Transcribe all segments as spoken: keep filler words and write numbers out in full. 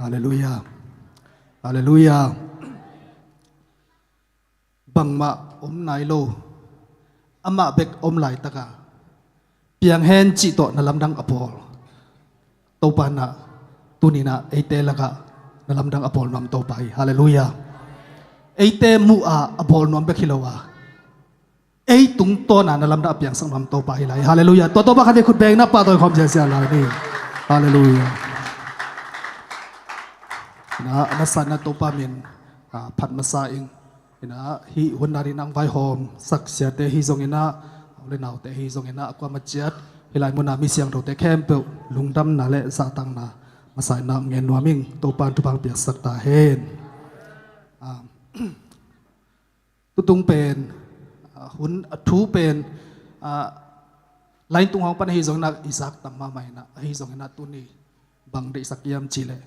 Halleluiah. Halleluiah. Bangmah om nai lo, amah bek om laitaka piang hen cih tawh na lamdang a bawl Topa in ah, tuni in ah eite lakah na lamdang a bawl nuam Topa hi. Halleluiah. Eite muh a a bawl nuam bek hi lo a, ei tungtawn a na lamdang a piangsak nuam Topa hi lai. Halleluiah. Tua Topa khat vei khut beng in ah pahtawi khawm ziahziah lai ni. Halleluiah. In ah a masa in ah Topa min, ah, phat masa ing. In ah hih hun a ding in ah hong vaihawmsak siate ahi zongin ah, u le naute ahi zongin ah, a kuamah ciat hih lai mun a mi siangthote khempeuh lungdamna le zahtakna masa in ah ngen nuam ing. Topa in thupha hong piaksak ta hen. Ah, tutung pen, ah, hun a thu pen, ah, line tung hong pan ahi zongin ah i zak tam mahmah in ah, ahi zongin ah tuni bang deihsak hiam cih leh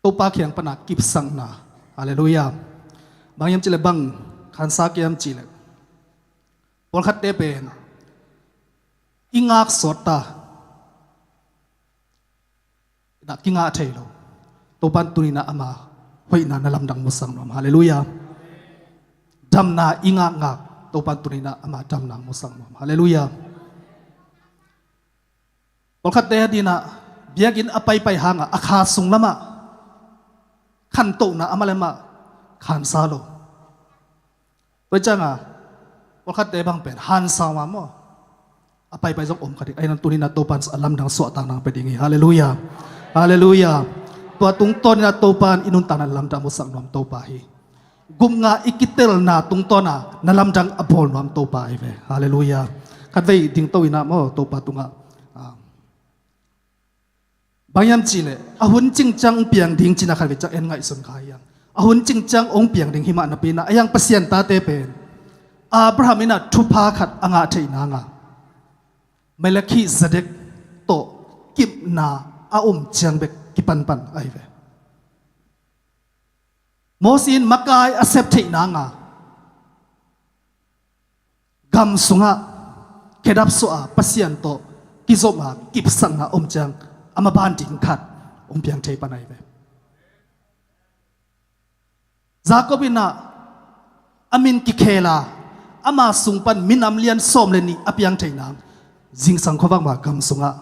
Topa kiang pan a kipsakna. Halleluiah. Bang hiam cih leh bang khansa hiam cih leh, pawlkhatte pen i ngak sawt ta, na kingah thei lo. Topa in tuni in ah ama hoihna na lamdang musak nuam. Halleluiah. Damna i ngakngak, Topa in tuni in ah ama damna musak nuam. Halleluiah. Pawlkhatte a ding in ah biakinn a paipai hang a, a kha sung lamah khantohna amah le amah khansa lo. Tua ciang a pawlkhatte bang pen hansa mah maw, a paipai zong om kha ding. Ahi zongin tuni in ah Topa in a lamdang suahtakna hong pia ding hi. Halleluiah. Halleluiah. Tua tungtawn in ah Topa in i nuntakna lamdang musak nuam Topa hi. Gupngah i kitelna tungtawn a na lamdang a bawl nuam Topa hi ve. Halleluiah. Khat vei dingto in ah maw, Topa tungah, ah, bang hiam cih leh a hun cingciang hong piang ding ci-in ah khat vei ciang en ngaihsun kha hi hang. A hun cingciang hong piang ding hi mah napi in ah, ahi hang Pasian tate pen Abraham in ah thupha khat a ngah theih nang a, Melkhizedek tawh kipna a om ciang bek kipanpan ahi ve. Mosi in makai a sep theih nang a, gam sungah khedap suah a, Pasian tawh kizom a kipsakna om ciang a maban ding khat hong piang thei pan ahi ve. Jakob in ah a min kikhel a, ama sung pan minam lian sawm le nih a piang thei nang, zingsang khuavak mah gam sungah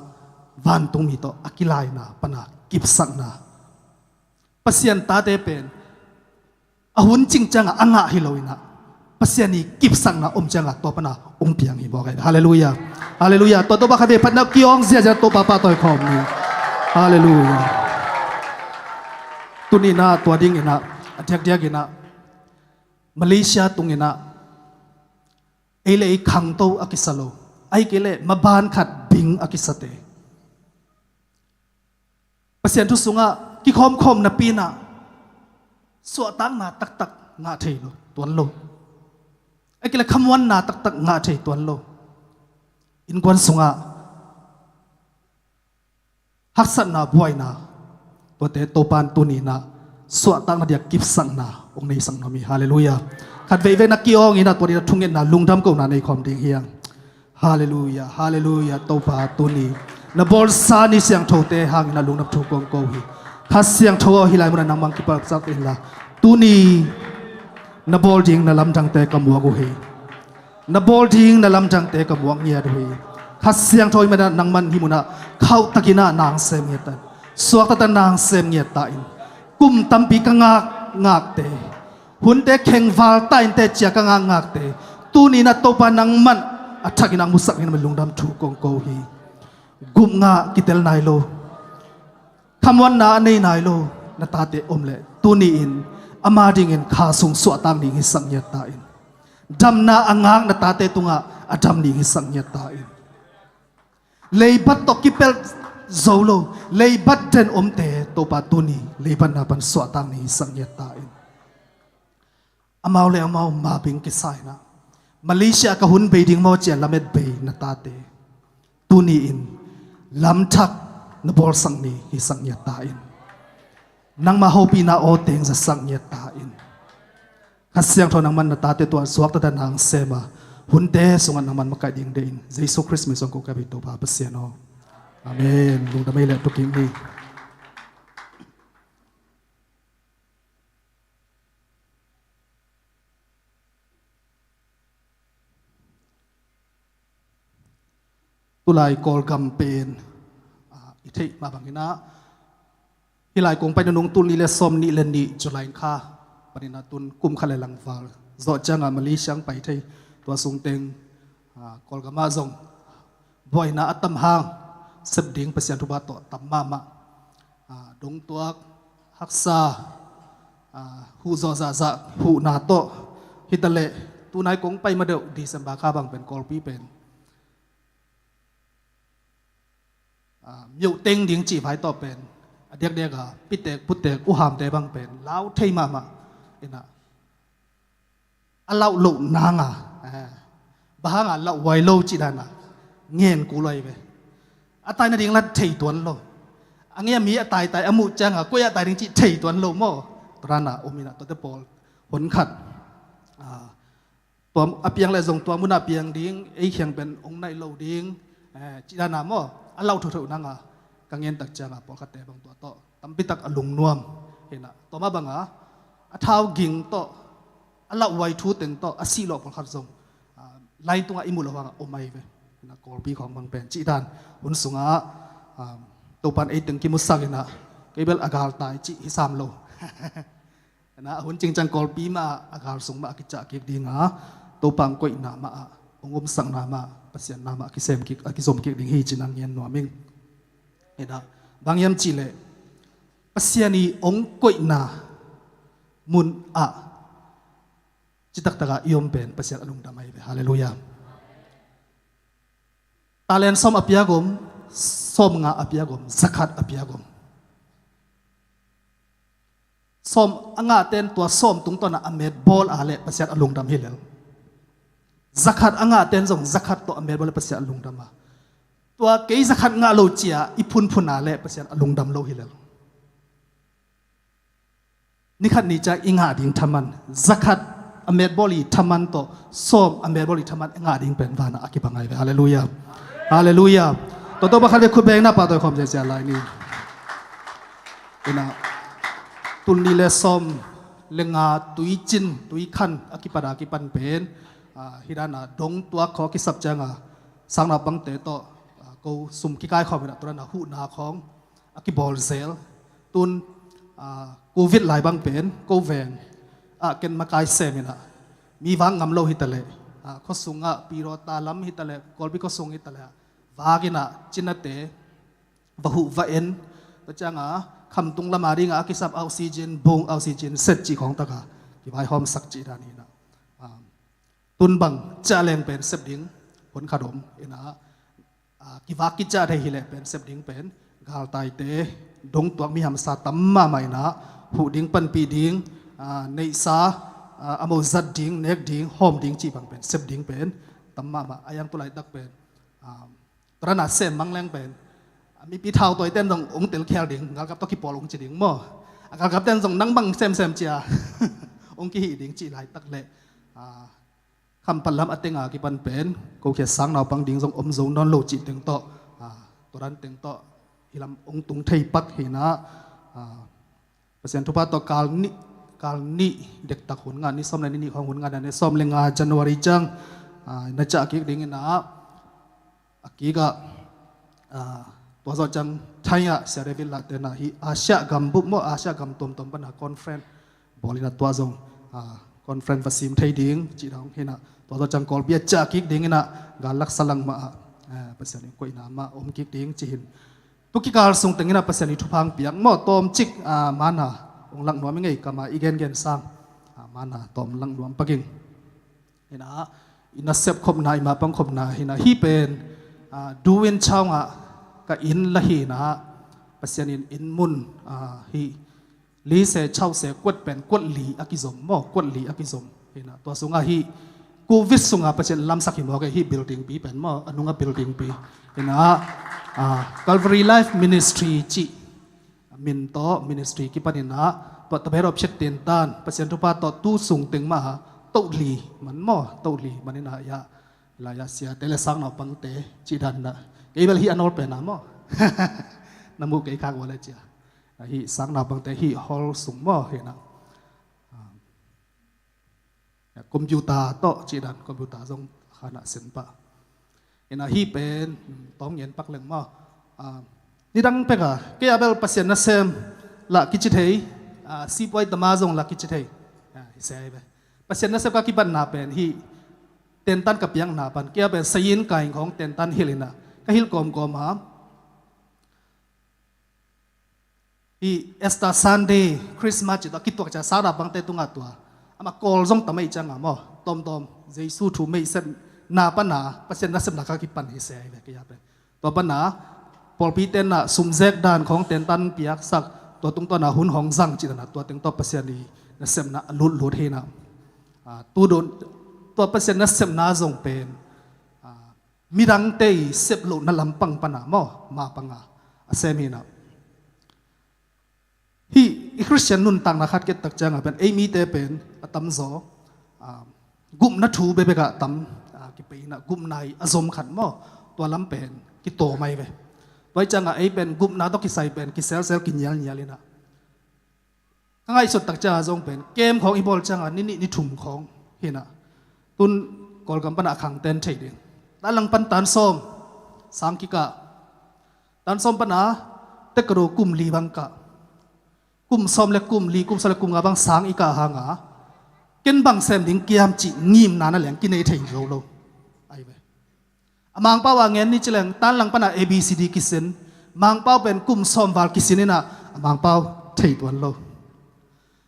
vantungmi tawh a kilaina pan a kipsakna. Pasian tate pen a hun cingciang a a ngah hi lo in ah, Pasian i kipsakna om ciang a tua pan a hong piang hi mawk ahi. Halleluiah. Halleluiah. Tua Topa khat vei phatna kiawng ziahziah Topa pahtawi khawm ni. Halleluiah. Tuni in ah tua ding in ah, a diakdiak in ah Malaysia tung in ah ei le ei khangto a kisa lo, ahih kei leh maban khat bing a kisate, Pasian thu sungah kikhawmkhawm napi in ah suahtakna taktak ngah thei lo, tuan lo. Ahih kei leh khamuanna taktak ngah thei, tuan lo. Innkuan sungah haksatna, buaina, tuate Topa in tuni in ah suahtakna ding a kipsakna hong neisak nuam hi. Halleluiah. Khat veivei na kiawng in ah tua ding a thungetna, lungdam kohna nei khawm ding hi hang. Halleluiah. Halleluiah. Topa, tuni na bawlsa ni siangthote hangin ah lungdam thu kong ko hi. Kha Siangtho aw, hih lai mun ah nangmah hong kipatsak inla, tuni na bawl ding na lamdangte ka muak uh hi. Na bawl ding na lamdangte ka muak ngiat uh hi. Kha Siangtho, hih man ah nangman hih mun ah khauhtakin ah na hong sem ngiat ta in, suaktakin ah na hong sem ngiat ta in. Kum tampi ka ngakngakte, hunte khengval ta in teh ci-a ka ngakngakte, tuni in ah Topa nangman a thakin ah hong musak dingin ah lungdam thu kong ko hi. Gupngah kitel nai lo, khamuanna a nei nai lo na tate om leh, tuni-in ama dingin kha sung suahtak ding hisak ngiat ta in. Damna a ngak na tate tungah a dam ding hisak ngiat ta in. Leibat tawh kipelh zo lo, leibat den omte, Topa, tuni leibatna pan suahtak ding hisak ngiat ta in. Amau le amau mabing kisa in ah, Malaysia ka hun bei ding maw ci-a lamet bei na tate, tuni-in lamthak na bawlsak ni hisak ngiat ta in. Nangmah hopihna aw teng zasak ngiat ta in. Kha Siangtho nangman na tate tungah suaktakin ah na hong sem a, hunte sungah nangman makaih ding deih in, Jesu Khrist min suang ko ka bei, Topa Pasian aw. Amen. Lungdam ei leh tu kik ni. Tulai Kawlgam pen, ah, i theih mah bangin ah, hih lai kong paina nung tul nih le sawm nih le nih July kha panin ah tun kum khat le langval zawh ciangah Malaysia hong pai thei. Tua sung teng, ah, Kawlgam ah zong buaina a tam hang sep ding Pasian thupha tawh tam mahmah. Ah, dongtuak, haksa, ah, huh zawh zahzah huhna tawh hi ta leh, tunai kong pai ma deuh December kha bang pen Kawlpi pen, ah, myoh teng ding cih vai tawh pen, a diakdiak a pitek putek uhamte bang pen lau thei mahmah. Inah a lauh loh nanga, eh, bang hanga lauh huai lo cih dana ngen kul huai ve. A tai nading la thei tuan lo. A ngia mi a taitai a muh cianga koi a tai ding cih thei tuan lo maw. Tua dana om inah tuate pawl hon khat, ah, tua a piang le zong tua muna piang ding, ei khiang pen ong naih lo ding, eh, cih dana maw. A lauh thotho nanga ka ngen tak cianga pawlkhatte bang tua tawh tampitak a lungnuam. Hinah tua mah banga a thau ging tawh, a lauh huai thu teng tawh a sih lawh pawlkhat zong, ah, lai tungah i muh loh hangah om ahi ve. Hinah Kawlpi khawng bang pen cih dan hun sungah, ah, Topan ei teng kimusak inah, kei bel a galtai cih hi sam lo. Hinah a hun cingciang Kawlpi mah a gal sung mah a kicah kik dinga, Topa hong koihna mah ah, hong omsakna mah, Pasian na mah a kisem kik, a kizom kik ding hi cih nang ngen nuam ing. Hinah bang hiam cih leh, Pasian i hong koihna mun ah citaktak a i om pen Pasian a lungdam ahi ve. Halleluiah. Talent sawm a piak om, sawmnga a piak om, zakhat a piak om. Sawm a ngahten tua sawm tungtawna a metbawl a leh Pasian a lungdam hi lel. Zakhat a ngahten zong zakhat tawh a metbawl leh Pasian a lungdam a. Tua kei zakhat ngah lo cia i phunphun a leh Pasian a lungdam lo hi lel. Nikhat ni ciang i ngah ding thaman, zakhat a metbawl i thaman tawh sawm a metbawl i thaman i ngah ding pen vanah a kibang ahi ve. Halleluiah. Halleluiah. Tua tawh pakhat le khut bengna pahtawi khawm ziazia lai ni. Inah tul nih le sawm le nga tuicin tuikhan a kipat a kipan pen, ah, hih dana dongtuak khawng a kisap cianga sang naupangte tawh, ah, ko sum kikai khawm inah tua dana huhna khawng a kibawl zel. Tun, ah, Covid lai bang pen ko veng ah ken makai sem inah mi vak ngam lo hi ta leh, ah, khuasungah Pirota lam hi ta leh, Kawlpi khuasung hi ta leh, vak inah cinate va huh va en. Tua cianga khamtung lama dinga a kisap oxygen bung, oxygen set cih khawng taka kivaihawmsak cih dan hi inah, ah, tun bang ciah leng pen sep ding hun khat om inah, ah, kivak kiciah thei hileh pen sep ding pen galtaite, dongtuak, mi hamsa tam mahmah inah huh ding, panpih ding, ah, neihsa, ah, a mo zat ding, nek ding, hawm ding cih bang pen sep ding pen tam mahmah. A yang tu laitak pen, ah, tua dana sem mang leng pen, ah, mipi thautawiten zong ong telkhial ding, galkap tawh kipawl ong ci ding maw. A galkapten zong nang bang semsem cia ong kihih ding cih laitak leh, ah, khampat lam a tenga kipan pen ko khia sang naupang ding zong om zo nawn lo cih teng tawh, ah, tua dan teng tawh hih lam ong tung thei pak hi inah, ah, Pasian thupha tawh kal nih, kal nih dektak hun ngah, ni sawm le ni nih khawng hun ngah, ni sawm le nga January ciang, ah, na ciah kik ding inah, a kikah, ah, tua zawh ciang Thai ah Sia David Lah tenah hih Asia gam bup maw, Asia gam tuamtuam pana conference bawl inah tua zong, ah, conference va sim thei ding cih dong hi inah, tua zawh ciang Kawlpi a ciah kik ding inah gal laksa lang mah ah, ah, Pasian in koihna mah om kik ding ci hi in. Tu kikal sung teng inah Pasian i thupha hong piak maw, tawmcik, ah, mana ong lak nuam ing ei, kama i gengen sang, ah, mana tawm lak nuam pak ing. Inah i nasep khopna, i mapang khopna hi inah, hih pen, ah, Duin Chawng ah ka inn la hi inah, Pasian in inn mun, ah, hih lise chause kuat pen kuat li a kizom maw, kuat li a kizom. Hi inah tua sungah hih Covid sungah Pasian lamsak hi mawk ei, hih building pi pen maw, a nunga building pi. Hi inah, ah, Calvary Life Ministry cih min tawh ministry kipan inah, tua tabe rop chet ten tan Pasian thupha tawh tu sung teng mah ah tohli man maw, tohli man inah, ya, la ya siate le sang naupangte cih dan inah, kei bel hih a nawl pen a maw. Na muh kei khak ua le cia. Hih sang naupangte hih hall sung maw hi inah, ah, computer tawh cih dan, computer zong khanah sen pah. Ina hih pen tawm ngen pak leng maw? Nidang pek a kei a bel Pasian nasem lah kici thei, sipuai tama zong lah kici thei. Hi se ahi ve. Pasian nasem ka kipatna pen hih tentan ka piakna pan kei a pen sayin kaing khawng tentan hilh ina ka hilh kawmkawm a hih Easter Sunday, Christmas cih tawh a kituak ciang sangna pangte tungah tua amah kawl zong tam ahih cianga maw, tawmtawm Jesu thu meisepna pana Pasian nasepna ka kipan hi se ahi ve kei a pen. Tua pana pawlpi tenah sumzek dan khawng tentan piaksak, tua tungtawna hun hong zang cih dana tua teng tawh Pasian i nasepna a lutlut hi ina. Tua Pasian nasepna zong pen midangte i sep lohna lampang pana maw, ma panga a sem hi ina. Hih i Khristian nuntakna khat kiattak cianga pen ei mite pen a tamzaw gupna thu bekbekah tam kipei ina, gupna i a zom khat maw, tua lam pen kitawm ahi ve. Tua ih cianga ei pen gupna tawh kisai pen kiselsel kinialnial ina ka ngaihsut tak cianga zong pen kem khawng i bawl cianga ni nih ni thum khawng hi ina. Tun Kawlgam pana a khangten thei ding. Tan lang pan tan sawm sang kikah, tan sawm pana tekro kum li bang kah, kum sawm le kum li, kum sawm le kum nga bang sang i kah hanga ken bang sem ding kiam cih ngimna na leng kinei thei zo lo ahi ve. A Mangpau a ngen ni cileng tan lang pana A B C D kisin, Mangpau pen kum sawm val kisin ina a Mangpau thei tuan lo.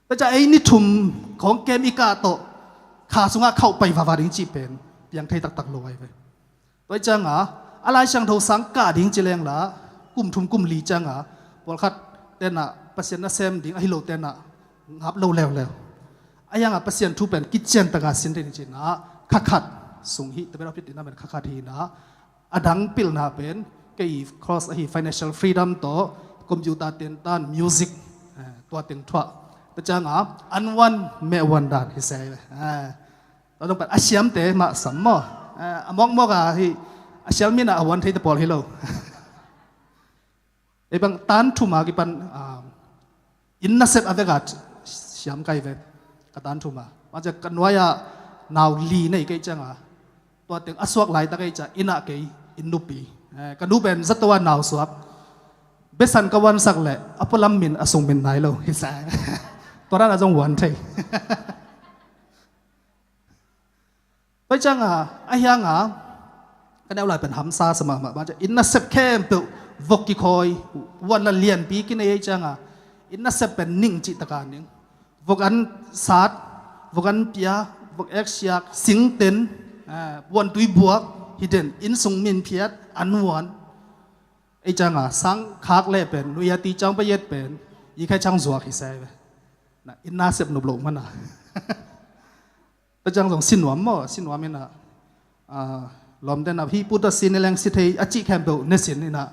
Tua ciang ei ni thum khawng kem i kah tawh kha sungah khauh pai vava ding cih pen piang thei taktak lo ahi ve. Tua ih cianga a Lai Siangtho sang kah ding cileng lah kum thum kum li cianga pawlkhat tenah Pasian nasem ding ahi lo tenah ngap lo leuleu. Ahi hanga Pasian thu pen kician taka sin thei ding cina kha khat sung hi, tabel a phit ina pen kha khat hi ina. A dang pilna pen kei i cross ahi, financial freedom tawh computer tentan music tua teng thuah. Tua cianga an wan meh wan dan hi se ahi ve. Tua zong pen a siamte mah sam maw? A mawkmawk a hi a sial mina a wan theite pawl hi lo. Ei bang tan thuma kipan inn nasep a veka siam kai ve. Ka tan thuma macia ka nuaia nau li nei kei cianga tua teng a suak laitak ei cia innah kei inn nupi. Ka nu pen zato a nau suak besan ka wansak leh a pualam min a sung min nai lo hi sa. Tua dana zong wan thei. Tua cianga ahi hanga ka neu lai pen hamsa sa mahmah. Inn nasep khempeuh vok kikhawi, wan la lianpi kinei ahi cianga inn nasep pen ning cih taka ning. Vok an sat, vok an pia, vok eksiak, singten, wan tui buak hi den, inn sung min phiat an wan. Ei cianga sang khak leh pen nuia ti ciang pa yet pen i khai ciang zuak hi sa ve. Inn nasep nop loh mana. Tua ciang zong sinuam maw, sinuam ina lawmte na hi puta sin i leng si thei a cih khempeuh ne sin ina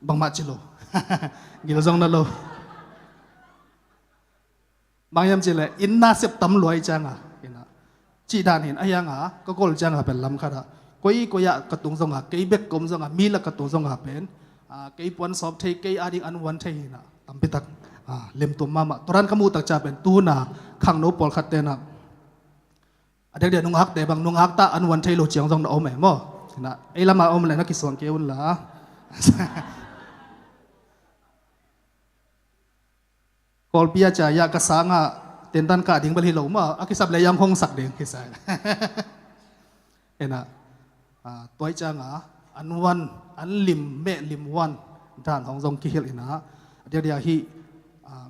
bangmah ci lo. Gil zong na lo. Bang hiam cih leh inn nasep tam luai cianga ina cih dan hin ahi hanga ka gol cianga pen lam khatah koi koi ah ka tung zonga kei bek ka om zonga mi lak ka tung zonga pen kei puan sawp thei, kei ading an wan thei hina tampitak lemtuam mahmah. Tua dan ka muhtak cia pen tuna khangno pawlkhat tena a dekdek nungakte bang nungak ta an wan thei lo ciang zong na om e maw? Ei lama om le na kisuang kei un la. Kawlpi a cia ya ka sangah tentan kah ding bel hi lo maw? A kisap le yang hong sak ding hi sa. Ena tuai cianga an wan an lim meh lim wan dan hong zong kihilh ina a diakdiak hi.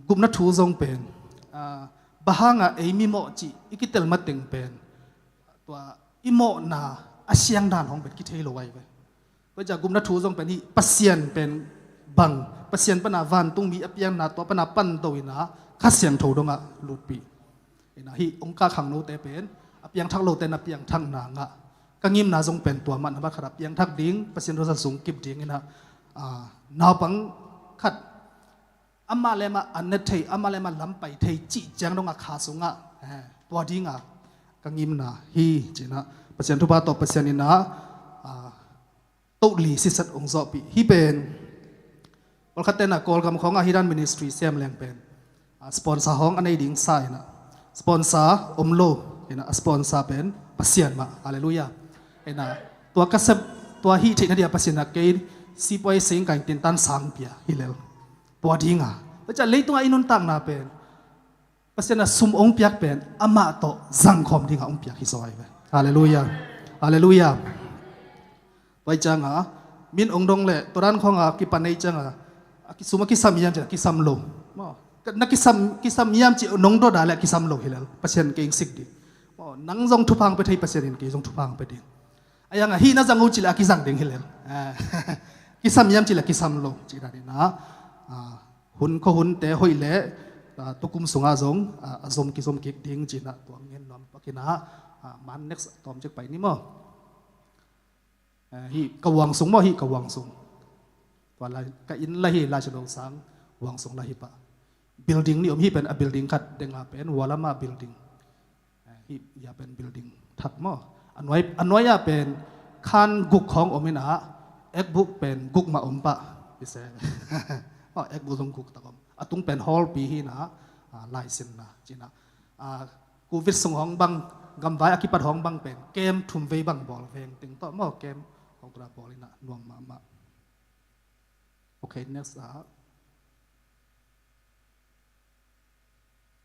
Gupna thu zong pen bahanga ei mimawh cih i kitel mateng pen tua i mawhna a siang dan hong pen kithei lo ai ve. Tua cia gupna thu zong pen hi Pasian pen bang Pasian pana vantungmi a piangna tua pana panto ina Kha Siangtho dongah lutpih. Ina hi ong ka khangnote pen a piangthak lote na piangthakna ngah ka ngimna zong pen tua mah na mah khatah piangthak ding Pasian rosa sung kip ding ina naupang khat amah le amah an ne thei amah le amah lam pai thei cih ciang dongah kha sungah tua dinga ka ngimna hi cina Pasian thupha tawh Pasian ina totli sisat ong zawhpih hi pen. Pawlkhat tena Kawlgam khawngah hi dan ministry sem leng pen sponsor hawng a nei ding sa ina sponsor om lo ina a sponsor pen Pasian mah. Halleluiah. Ina tua ka sep Tua hih theihna dia Pasian a kei sipuai seng kain tintan sang pia hi lel. Pua dinga. Tua ciah leitungah i nuntakna pen Pasian a sum ong piak pen amah tawh zangkhawm dinga ong piak hi zaw ai ve. Halleluiah. Halleluiah. Tua i cianga min ong dong le tua dan khawnga kipan ei cianga a kisum a kisam iam ci a kisam lo. Maw. Na kisam, kisam iam ci nong dawda le a kisam lo hi lel. Pasian kei ing sik ding. Maw, nang zong thupha ong pia thei Pasian in kei zong thupha ong pia ding. A ianga hih na zang uh ci le a kizang ding hi lel. Kisam iam ci le kisam lo ci dan inah. Hun khuahunte hoih le tukum sungah zong a zom kizom kik ding cinah tua ngen nuam pakinah. Man next tawm cek pai ni maw. Hih ka uang sung maw, hih ka uang sung. Tua lai ka inn la hi, Lai Siangtho sang uang sung la hi pah. Building nih om hi pen a building khat denga pen Walama building. Hih ya pen building thak maw. A nuai, a nuai ah pen khan guk khawng om inah, ekbuk pen guk mah om pah. Hi se. Ekbuk zong guk tak om. A tung pen hall pi hi inah, laisinna cinah. Covid sung hong bang, gamvai a kipat hong bang pen kem thum vei bang bawl veng teng tawh maw, kem hong kura bawl inah nuam mahmah. Okay, next ah.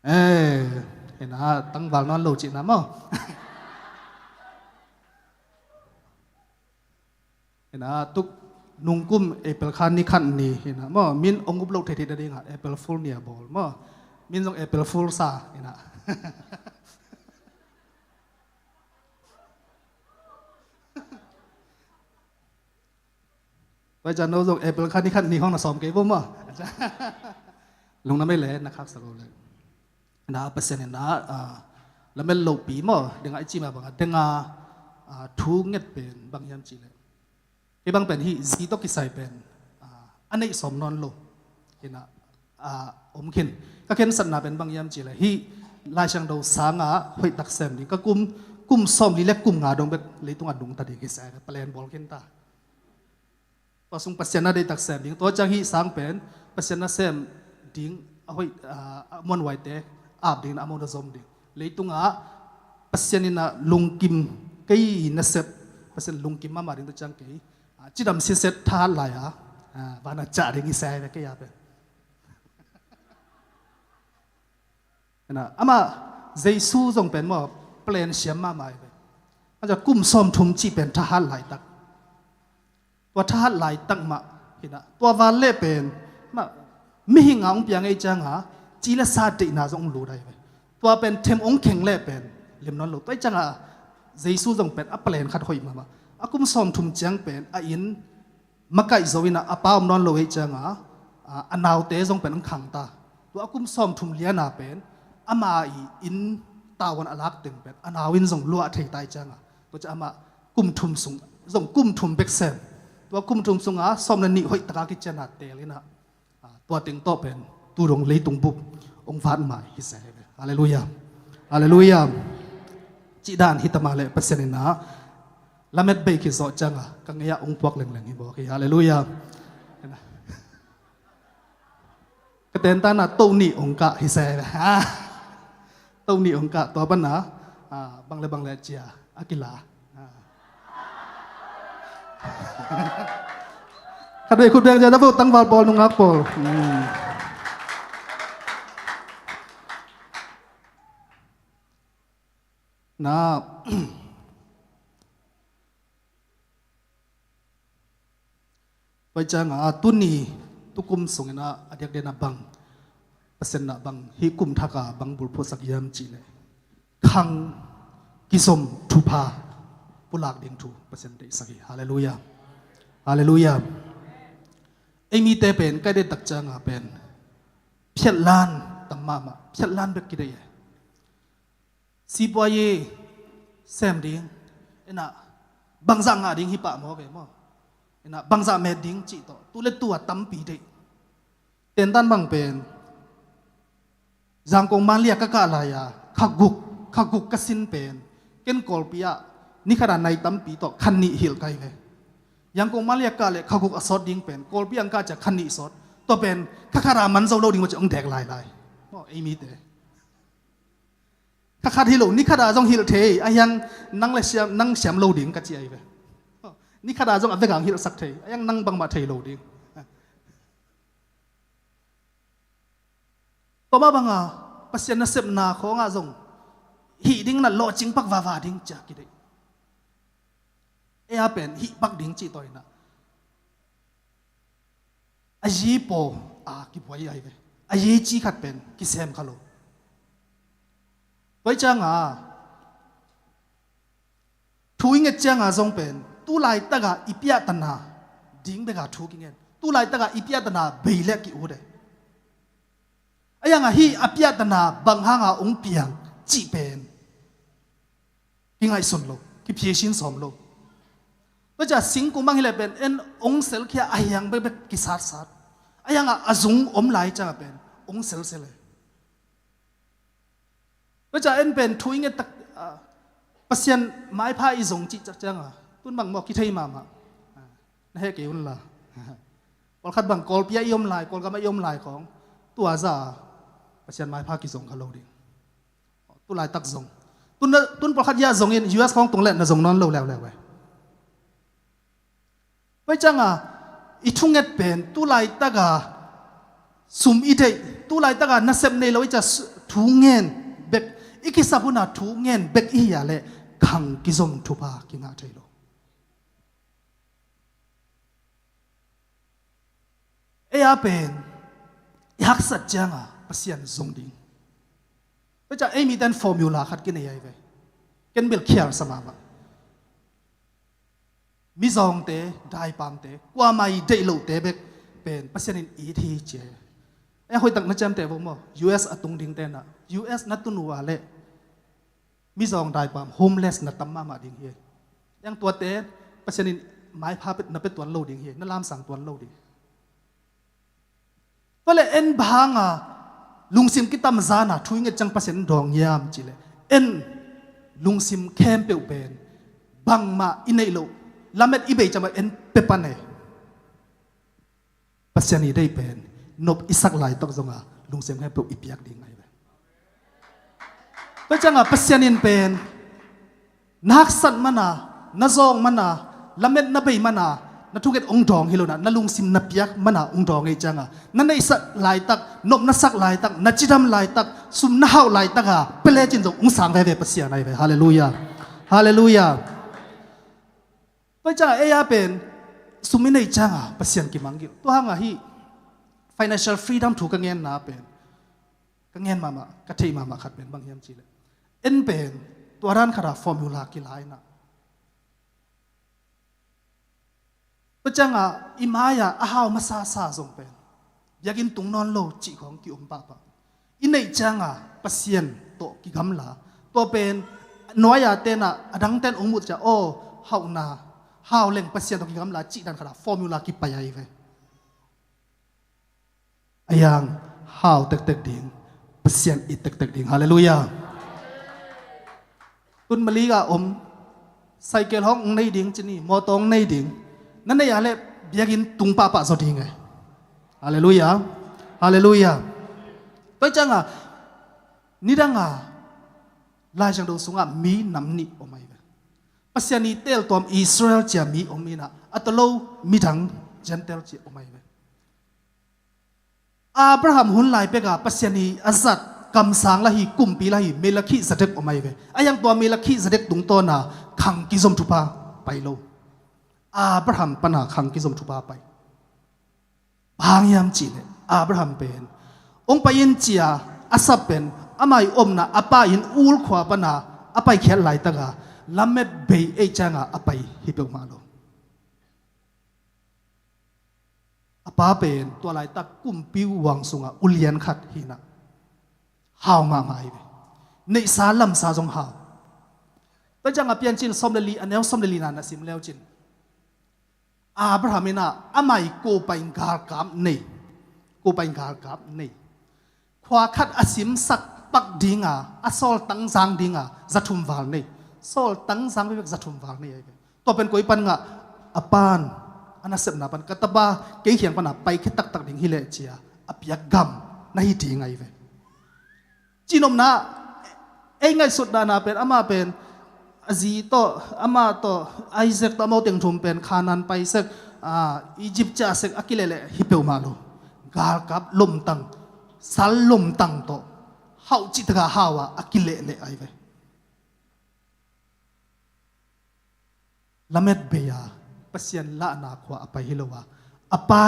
Eh, inah tangval nawn lo cihna maw. Inah tuk nungkum April kha ni khat ni inah maw, min ong up loh theithei nadinga April Fool ni a bawl maw. Min zong April Fool sa inah. Pai cian no zong April kha ni khat ni hong na sawm kei bo maw. Lungna mei le na khaksa lo le. Na Pasian in na lamet lopi maw, denga i cima banga denga thu nget pen bang hiam cile. Kei bang pen hih zi tawh kisai pen a neih sawm nawn lo. Hina om khin ka khensatna pen bang hiam cile, hih Lai Siangtho sanga hoih tak sem ding ka kum, kum sawm li le kum nga dong bek leitunga dungta ding hi se, palen bawl khin ta. Tua sung Pasian na deihtak sem ding. Tua ciang hih sang pen Pasian na sem ding a hoih a muanhuaite ap ding, a muan a zom ding. Leitungah Pasian in a lungkim kei nasep, Pasian lungkim mahmah ding tua ciang kei cidam siset thahat lai a vana cah ding hi sai ve kei a pen. Amah Jesu zong pen maw plan siam mahmah hi ve. Kum sawm thum cih pen thahat laitak. Tua thahat laitak mah hina tua val leh pen mah mihing a hong piang ei cianga ci le sa deihna zong hong lut ahi ve. Tua pen them hong kheng leh pen lim nawn lo. Tua ei cianga Jesu zong pen a plan khat hoih mahmah. A kum sawm thum ciang pen a inn makaih zo ina a pa om nawn lo ei cianga a naute zong pen hong khang ta. Tua a kum sawm thum liana pen ama i inn tavuan a lak teng pen a nau in zong luah thei ta ei cianga tua cia amah kum thum sung zong kum thum bek sem. Tua kum thum sunga sawm le nih hoih taka kiciana tel ina tua teng tawh pen tu dong leitung bup hong vat mai hi se hi ve. Halleluiah. Halleluiah. Cih dan hi ta mah leh Pasian ina lamet bei khit zawh cianga ka ngei ah hong puak lengleng hi bawk hi. Halleluiah. Ka tentana to nih hong kah hi se hi ve. To nih hong kah tua pana bang le bang le cia a kila. Khat vei khut beng cia na vo tangval pawl nungak pawl. Na pai cianga tuni tukum sungina a diakdiana bang Pasian na bang hih kum thaka bang bulphuhsak hiam cihleh khang kizom thupha pulak ding thu Pasian deihsak hi. Halleluiah. Halleluiah. Ei mite pen kai deihtak cianga pen phiatlan tam mahmah, phiatlan bek kideih e. Sipuai sem ding ina bangzah ngah ding hi pah maw ve maw. Ina bangzah met ding cih tawh tu le tua tampi deih. Tentan bang pen Zangkong Manlia ka kah lai-a kha guk, kha guk ka sin pen ken Kawlpi ah ni khata nai tampi tawh kha nih hilh kai ve. Zangkong Manlia kah le kha guk a sawt ding pen Kawlpi ang kah cia kha nih sawt. Tua pen kha khata man zo lo ding maw ci ong dek lailai. Maw ei mite. Kha khat hi lo, ni khata zong hilh thei, a hiang nang le siam, nang siam lo ding ka ci ahi ve. Ni khat ah zong a vek ang hilhsak thei, a yang nang bangmah thei lo ding. Tua mah banga Pasian nasepna khawngah zong hih ding na lawhcing pak vava ding cia kideih. Ei a pen hih pak ding cih tawi na a yi paw a kibuai ai ve. A yi ci khat pen kisem kha lo. Tua i cianga thu i nget cianga zong pen tu laitaka i piahtana ding beka thu kingen. Tu laitaka i piahtana bei le ki-ut e. A yanga hih a piahtana bang hanga ong piang cih pen kingaihsun lo, kiphiasin sawm lo. Tua cia singkung bang hileh pen en ong selkhia a hiang bekbek kisatsat. A yanga a zung om lai cianga pen ong selsel e. Tua cia en pen thu i nget tak, ah, Pasian maipha i zong cih cak cianga tun bang maw kithei mahmah. Ah, na heh kei unla. Pawlkhat bang Kawlpi ah i om lai, Kawlgam ah i om lai khawng tua za Pasian maipha kizong kha lo ding. Tu laitak zong. Tun, tun pawlkhat ia zongin U S khawng tung le na zong nawn lo leuleu e. Pai cianga i thunget pen tu laitaka sum i deih, tu laitaka nasep nei lo i cia thungen bek, i kisap huna thungen bek i hia le khang kizom thupha kingah thei lo. Ei a pen i haksat cianga Pasian zong ding. Tua cia ei miten formula khat kinei ai ve. Ken bel khial sa mahmah. Mizawngte, daipamte, kuamah i deih lohte bek pen Pasian in it hi cia. Ei a hoihtak na ciamteh vo maw? U S a tung dingte na U S na tun uh a le mizawng daipam homeless na tam mahmah ding hi. Yang tuate Pasian in maipha na pia tuan lo ding hi, na lamsang tuan lo ding. Tua le en banga lungsim kitam zana thu i nget ciang Pasian in dawng hiam cile en lungsim khempeuh pen bangmah i neih loh lamet i bei ciang en pia pan e. Pasian i deih pen nop i sak laitak zonga lungsim khempeuh i piak ding ahi ve. Tua cianga Pasian in pen na haksat mana, na zawng mana, lamet na bei mana, na thunget ong dawng hi lo na, na lungsim na piak mana ong dawng ei cianga na neihsak laitak, nop na sak laitak, na cidam laitak, sum na hauh laitaka pia lecin zong ong sang veve Pasian ahi ve. Halleluiah. Halleluiah. Tua cianga ei a pen sum i neih cianga Pasian kimangngilh. Tua hanga hi financial freedom thu ka ngenna pen ka ngen mahmah, ka theih mahmah khat pen bang hiam cile en pen tua dan khata formula kila ina. Tua cianga i mai-a a hau masasa zong pen biakinn tung nawn lo cih khawng ki-om pahpah. I neih cianga Pasian tawh kigamla, tua pen nuai-a tena a dangten ong muh cia aw hauhna hau leng Pasian tawh kigamla cih dan khata formula kipai ahi ve. A yang hau tektek ding, Pasian it tektek ding. Halleluiah. Tun Mali a om, cycle hong nei ding cini, mawtaw hong nei ding, na nei a le biakinn tung pahpah zaw ding e. Halleluiah. Halleluiah. Tua cianga nidanga Laisiangtho sunga mi nam nih om ahi ve. Pasian i teltuam Israel cia mi om ina a tawlo midang Gentile cia om ahi ve. Abraham hun lai peka Pasian hi a zat kamsang la hi, kumpi la hi, Melkhizedek om ahi ve. A yang tua Melkhizedek tungtawna khang kizom thupha pai lo. Abraham pana khang kizom thupha pai. Bang hiam cih le Abraham pen ong pai in cia a sap pen amah i omna a pa in Ur khua pana a paikhiat laitaka lamet bei ei cianga a pai hi peuhmah lo. A pa pen tua laitak kumpi uang sunga ulian khat hina hau mahmah hi ve. Neihsa lamsa zong hau. Tua cianga Piancil sawm le li a neu sawm le lina na sim leucin Abraham ina amah i kopain galkap nei, kopain galkap nei. Khua khat a simsak pak dinga a sawltang zang dinga zathum val nei. Sawltang zang vivek zathum val nei ahi ve. Tua pen koi pan ngah a pan a nasepna pan ka tapa kei khiang pana paikhia taktak ding hileh cia a piak gam na hi ding ahi ve. Cinopna ei ngaihsutna na pen ama pen a zi tawh, amah tawh, Isaac tawh, amau teng thum pen Khanaan pai sek, ah, Egypt ciah sek a kilehleh hi peuhmah lo. Galkap lomtang, sal lomtang tawh, hauh cih taka hau a, a kilehleh ahi ve. Lamet bei a, Pasian lahna khua a pai hi lo a, a pa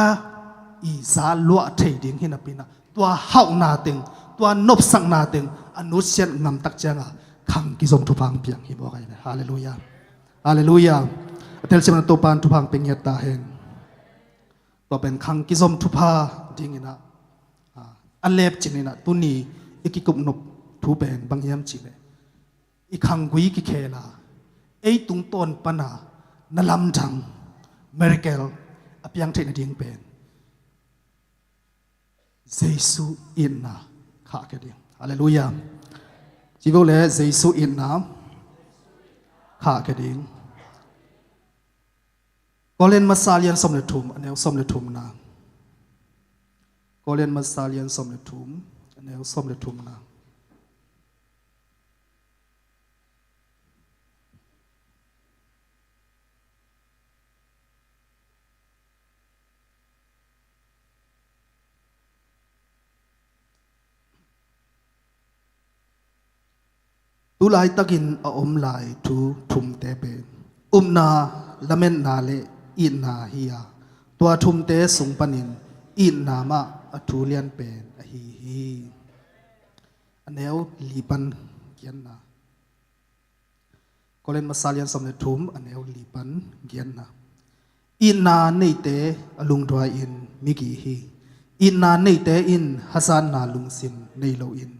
i za luah thei ding hi napi-in ah, tua hauhna teng, tua nopsakna teng a nusiat ngamtak ciangin khang kizom thupha hong piang hi mawk ahi ve. Halleluiah. Halleluiah. A telsiam na Topa'n thupha hong pia ngiat ta hen. Tua pen khang kizom thupha dingin ah, a, a lepcin in ah tuni i kikup nop thu pen bang hiam cih leh, i khanggui kikhel a, ei tungtawn pan a na lamdang, miracle a piang theih nading pen Jesu itna khahkhia ding. Halleluiah. Ci vo le, Jesu itna khahkhia ding. Korin masa lian sawm le thum, a neu sawm le thumna. Korin masa lian sawm le thum, a neu sawm le thumna. Tu laitakin a om lai thu thumte pen upna, lametna le itna hi a, tua thumte sung panin itna mah a thu lian pen ahi hi. A neu li pan giatna. Korin masa lian sawm le thum, a neu li pan giatna. Itna neite a lungduai-in migi hi. Itna neite in hazatna lungsim nei loin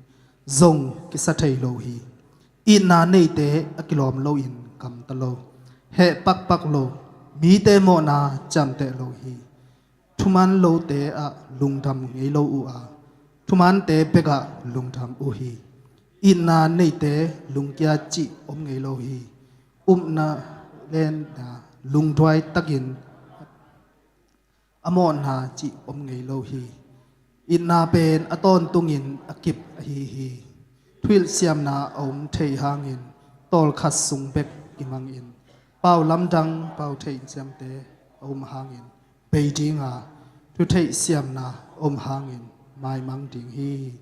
zong kisa thei lo hi. Itna neite a kilawm loin gamta lo, heh pakpak lo, mite mawhna ciamteh lo hi. Thuman lote ah lungdam ngei lo uh a, thumante bekah lungdam uh hi. Itna neite lungkia cih om ngei lo hi. Upna, lametna, lungduai takin a mawhna cih om ngei lo hi. Itna pen a tawntungin a kip ahi hi. Thuhilh siamna a om thei hangin tawlkhat sung bek kimangin, pau lamdang, pau theih ciamteh a om hangin bei ding a, thutheih siamna a om hangin maimang ding hi.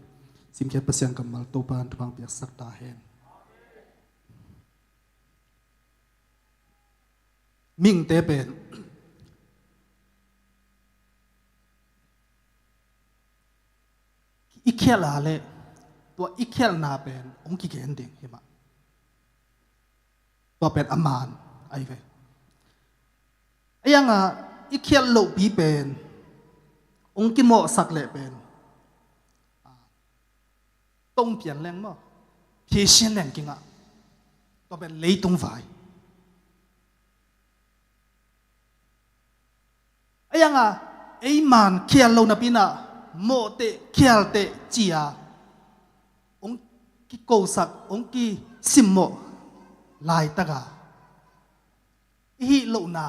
Simkhiat Pasian kammal Topa'n thupha hong piaksak ta hen. Mihingte pen i khialh a leh tua i khialhna pen hong kigen ding hi mah. Tua pen a man ahi ve. A iangah i khialh lohpi pen hong kimawhsak leh pen tong pian leng maw, phisian leng kingah. Tua pen leitung vai. A iangah ei man khial lo napi-in ah mawhteh khialteh ci-a hong kikosak, hong kisimmawh laitaka i hih lohna,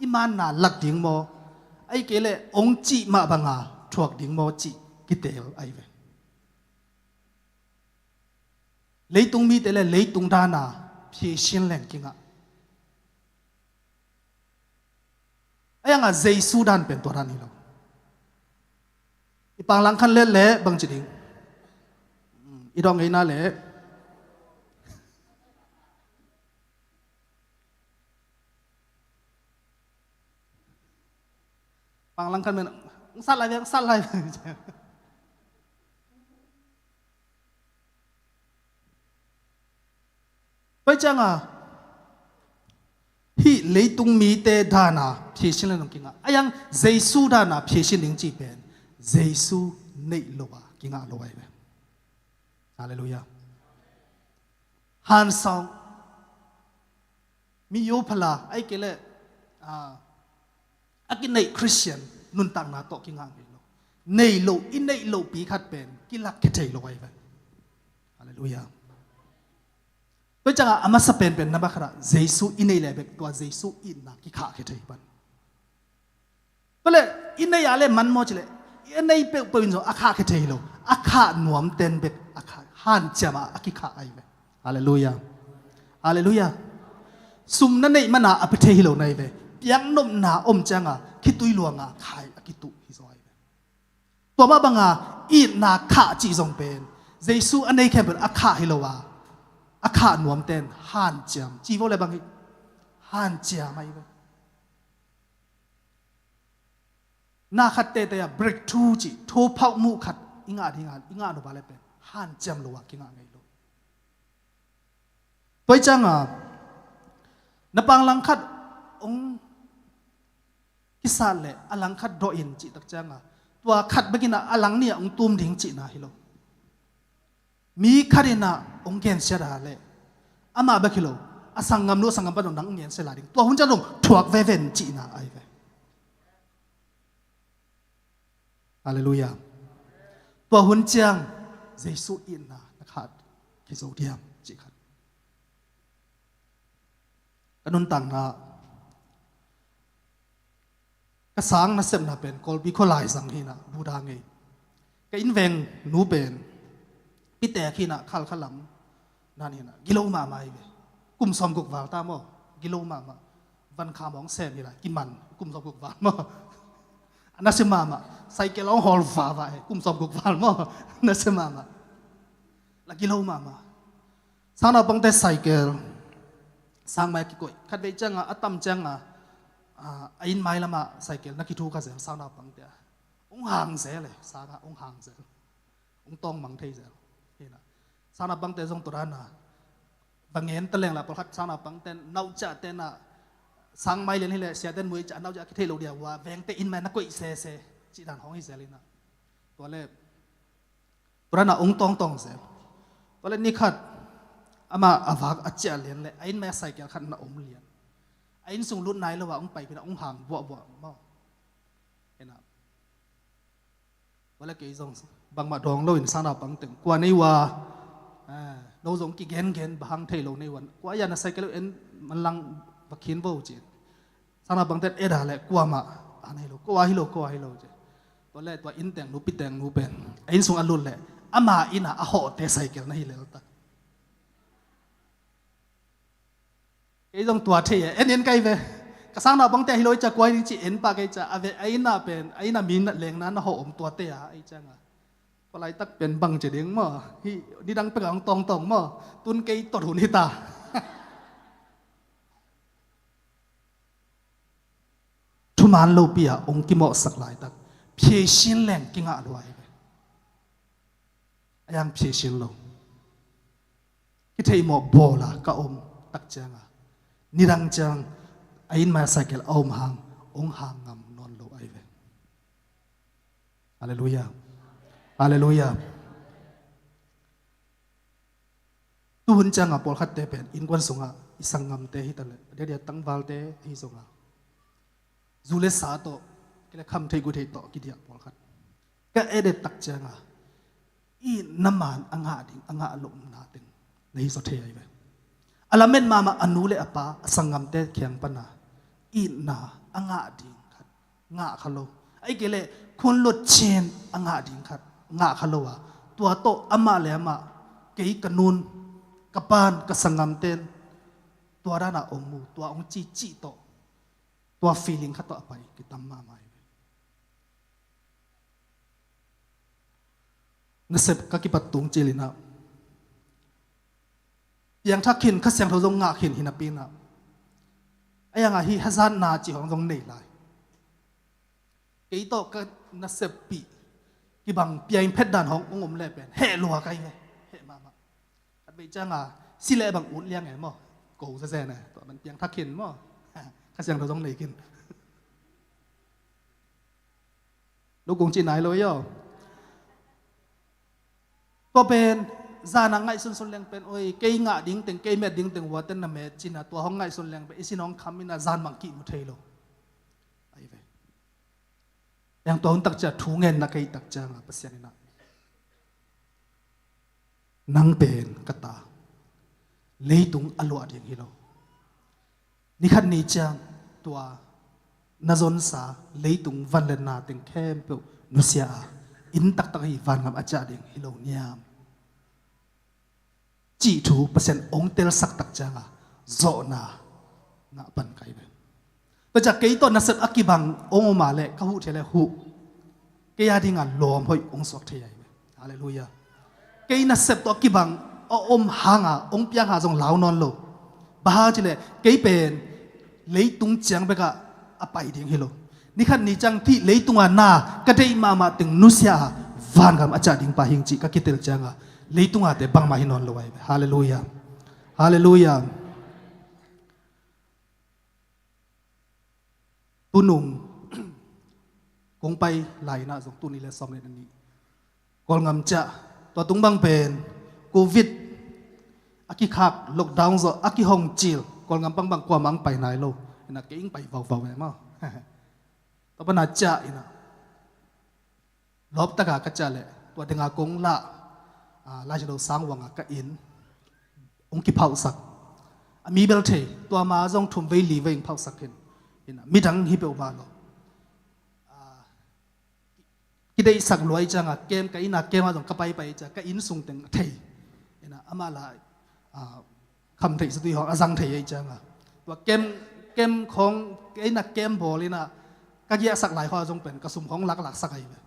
i manna lak ding maw, ahih kei leh hong cih mah banga thuak ding maw cih kiteel ahi ve. Leitung mite le leitung dana phisian leng kingah. A iangah Jesu dan pen tua dan hi lo. I panglang khan let leh bangci ding, i dawh ngeina leh panglang khan men, "Ng sat lai ve, ng sat lai ve." Tua ciangah hih leitung mite dana phisian leng kingah. A iang Jesu dana phisian ding cih pen Jesu neih lo a kingah lo ahi ve. Halleluiah. Hansawng, miyuphala, ahih kei leh, ah, a kineih Khristian nuntakna tawh kingah ngei lo. Nei lo, i neih lohpi khat pen kilakkhia thei lo ahi ve. Halleluiah. Tua ciangah a masa penpen na ba khatah Jesu i neih leh bek tua Jesu itna kikhahkhia thei pan. Tua leh i neih a leh man maw ci leh, i neih peuhpeuh in zong a khahkhia thei lo. A khah nuamten bek a khah, hanciam a a kikhah ahi ve. Halleluiah. Halleluiah. Sum na neih mana a pia thei hi lo na hi ve. Piaknopna om cianga khitui luanga khai a kituh hi zaw hi ve. Tua mah banga itna khah cih zong pen Jesu a nei khempeuh a khah hi lo a, a khah nuamten hanciam ci vo le bang hi, hanciam ahi ve. Na khat teitei a breakthrough cih, thophauh muh khat i ngah dinga i ngah nop a le pen hanciam lo a kingah ngei lo. Tua i cianga na pang langkhat hong kisat le a langkhat dawh in cih tak cianga tua khat bekin a lang nih a hong tum ding cihna hi lo. Mi khat in a hong gensia da le amah bek hi lo, a sanggamnu a sanggampa dong nang hong gensia la ding, tua hun ciang dong thuak veve in cihna ahi ve. Halleluiah. Tua hun ciang Jesu itna na khah kei zo diam cih khat. Ka nuntakna, ka sang nasepna pen Kawlpi khua laizang hi na, Buddha ngei. Ka innveng nu pen pitek hi na, Khalkha lam nan hi na, gilo mahmah hi ve. Kum sawmguk val ta maw, gilo mahmah. Van kham hong sem hi la, kiman, kum sawmguk val maw. A nasia mahmah, cycle hong hawl vava hi, kum sawmguk val maw. Nasia mahmah. La gilo mahmah. Sangnaupangte cycle sangmai a kikoih. Khatvei cianga, a tam cianga, a, a inn mai lama cycle na kithu kha zel sangnaupangte. Hong hang zel e, sanga hong hang zel. Hong tawng mang thei zel. Hi na. Sangnaupangte zong tua dana va ngen ta leng la pawlkhat sangnaupangte nauhciahte na sangmai lian hileh siaten muh i ciah nauhciah a kithei lo dia ua vengte inn mai na koih sese cih dan hong hi zel hi na. Tua le Tua dana hong tawngtawng zel. Tua le ni khat amah a vak a ciah lian le a inn mai a cycle khat na om lian. A inn sung lut nai lo a hong paipih na hong hang buahbuah maw. Hi na. Tua le kei zong bangmah dawng loin sangnaupang teng kua nei ua, eh, no zong kigengen bang hang thei lo nei ua, kua ia na cycle en manlang va khin vo ci. Sangnaupangte et a le kuamah a nei lo, kua hi lo, kua hi lo ci. Tua le tua inn teng nu, pi teng nu pen a inn sung a lut le ama inn a a hawhte cycle na hi lel ta. Kei zong tua thei e, en en kai ve. Ka sangnaupangte hi lo i cia kua hi ding ci en pah kei cia a ve a inn a pen a inn a mi na lengna na hawh om tuate a ei cianga. Tua laitak pen bang ci ding maw? Hi nidang pek a hong tawngtawng maw? Tun kei tot hun hi ta. Thuman lopi ah hong kimawhsak laitak phiasin leng kingah lua hi ve. A yang phiasin lo. Kitheihmawh bawl a ka om tak cianga nidang ciang a inn mai a cycle a om hang hong hang ngam nawn lo ahi ve. Halleluiah. Halleluiah. Tuhun cianga pawlkhatte pen innkuan sungah i sanggamte hi ta le a diadia tangvalte ahi zonga zu le sa tawh kile kham thei gu thei tawh kidiah pawlkhat ka edet tak cianga itna man a ngah ding a ngah lohna teng na hi zaw thei ahi ve. A lamet mahmah a nu le a pa a sanggamte kiang pana itna a ngah ding khat ngah kha lo. Ahi kei leh khun lut cin a ngah ding khat ngah kha lo a tua tawh amah le amah kei ka nun ka pan ka sanggamten tua dana ong mu tua ong ci cih tawh tua feeling khat tawh a pai kitam mahmah hi ve. Nasep ka kipat tung cilinah piangthak khin Kha Siangtho zong ngah khin hi napi inah a yangah hi hazatna cih hong zong nei lai. Kei tawh ka naseppih kibang piain phet dan hong ong om le pen heh lua kai ve. Heh mahmah. Khat bei cianga si leh bang ut liang e maw? Ko zazen e tua ban piangthak khin maw? Kha Siangtho zong nei khin. Lo kong cih nai lo yo. Tua pen zana ngaihsunsun leng pen oi kei ngah ding teng kei met ding teng uaten na met cina tua hong ngaihsun leng pen i sin hong kham ina zan bang kih mu thei lo. Ahi ve. Yang tua hun tak cia thu ngen na kei tak cia nga Pasian ina nang pen ka ta leitung a luah ding hi lo. Nikhat ni ciang tua na zonsa leitung vanlenna teng khempeuh nusia a inn taktak hi vangam a ciah ding hi lo niam. Cih thu Pasian ong telsak tak cianga zawhna ngah pan kai ve. Tua ciah kei tawh nasep a kibang hong om a leh ka huh thei leh huh, kei a dingah lawm hoih hong suak thei ahi ve. Halleluiah. Kei nasep tawh a kibang a om hanga hong piang ha zong lau nawn lo. Bang hang cileh kei pen leitung ciang bekah a pai ding hi lo. Nikhat ni ciang hih leitunga na ka deih mahmah teng nusia a vangam a ciah ding pa hing cih ka kitel cianga leitunga te bangmah hi nawn lo ahi ve. Halleluiah. Halleluiah. Tunung kong pai lai inah zong tuni le sawm le na nih Kawlngam ciah, tua tung bang pen covid a kikhak, lockdown zawh a kihong cil, Kawlngam pangbang kuamah ang pai nai lo. Inah kei ing pai vauvau e maw. Tua pana ciah inah lawptaka ka ciah leh tua dinga kong lah, ah, Lai Siangtho sang uanga ka inn hong kiphauhsak. A mi bel thei, tua ma zong thum vei li vei ing phauhsak hin. Inah midang hi peuhmah lo. Ah, kideihsak luai cianga kem, ka inn a kem a zong ka paipai cianga ka inn sung teng a thei. Inah amah la, ah, kham theih satui hong a zang thei ei cianga tua kem, kem khong ka inn a kem bawl inah ka giahsak lai khong a zong pen ka sum khong laklaksak ahi ve.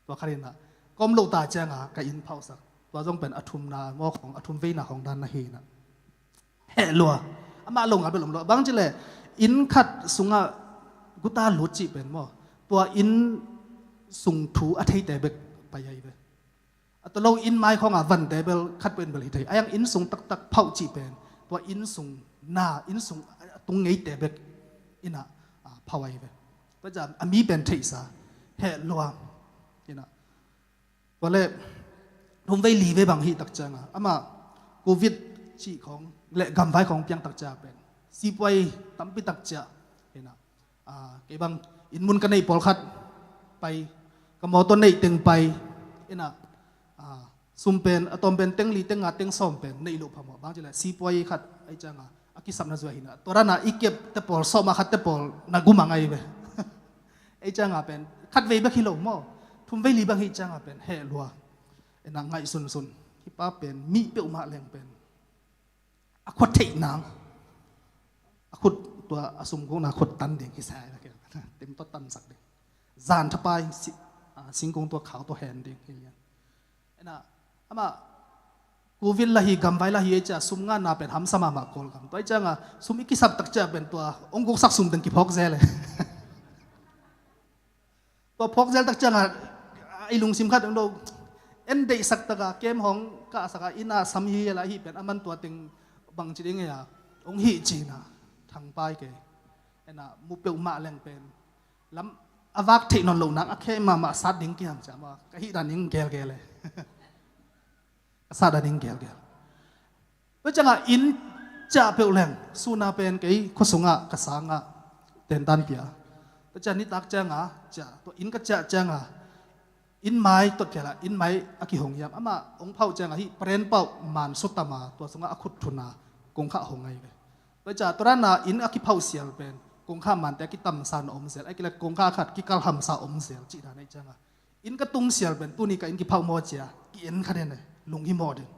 Tua khat inah ka om lohta cianga ka inn phauhsak. Tua zong pen a thumna maw khong, a thum veina khong dan na hi inah heh lua. Amah lo ngal bel om lua. Bang cileh inn khat sungah guta lut cih pen maw, tua inn sung thu a theite bek pai ahi ve. A tua lo inn mai khonga vante bel khat pen bel hi thei. A yang inn sung taktak phauh cih pen tua inn sung na, inn sung a tung ngeite bek inah, ah, phauh ahi ve. Tua ciang a mi pen theihsa heh lua inah. Tua le thum vei li vei bang hih tak cianga amah covid cih khong le gamvai khong piang tak cianga pen sipuai tampi tak ciah inah, ah, kei bang inn mun ka neih pawlkhat pai, ka mawtaw neih teng pai inah, ah, sum pen a tawm pen teng li, teng nga, teng sawm pen neih loh phamawh. Bang cileh sipuai khat ei cianga a kisapna zuai hinah tua dana i kep te pawl sawm a khat te pawl na gumang ahi ve. Ei cianga pen khat vei bek hi lo maw, thum vei li bang hih cianga pen heh lua. Inah ngaihsunsun, hih pa pen mi peuhmah leng pen a khua theih nang, a khut tua a sumkungna khut tan ding hi sa, tem tawh tansak ding. Zan thapai si-, ah, singkung tua khau tua hen ding hi lian. Inah amah covid la hi, gamvai la hi ei ciah sum ngahna pen hamsa mahmah Kawlgam. Tua ei cianga sum i kisap tak ciah pen tua hong guksak sum teng kiphawk zel e. Tua phawk zel tak cianga i lungsim khat hong do, en deihsak taka kem hong kahsaka inn a sam hi la hi pen a man tua teng bangci ding ei a hong hih cina thangpai kei. Inah mu peuhmah leng pen lam a vak theih nawn loh nang a khe mahmah sat ding kiam ciah maw, ka hih dan ing gelgel e. Ka sat dan ing gelgel. Tua cianga inn ciah peuh leng suna pen kei khuasungah ka sangah tentan pia. Tua ciang nitak cianga ciah, tua inn ka ciah cianga inn mai tot phiala, inn mai a kihong hiam, amah hong phauh cianga hih paren pauh man sutama tua sungah a khut thuna kongkhah hong ahi ve. Tua ciah tua dana inn a kiphauh sial pen kongkhah mante a kitamsa na om zel, a kile kongkhah khat kikalhamsa om zel cih dan ahi cianga inn ka tung sial pen tuni ka inn kiphauh maw cia ki-en kha den e, lung hi mawh den.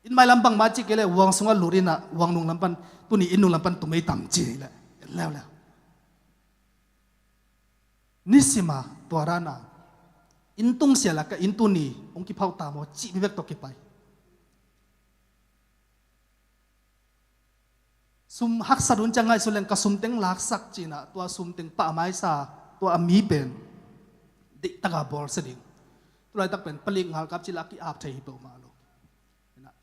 Inn mai lam bangmah cih kei le uang sungah lut inah uang nung lam pan, tuni inn nung lam pan tumei tam ci le en leuleu. Nisima tua dana inn tung siala ka inn tuni hong kiphauh ta maw cih bibek tawh kipai. Sum haksat hun ciang ngaihsun leng ka sum teng laksak cinah tua sum teng pahmaisa tua a mi pen deihtaka bawlsia ding. Tulaitak pen palik ngalkap cila a ki-ap thei hi peuhmah lo.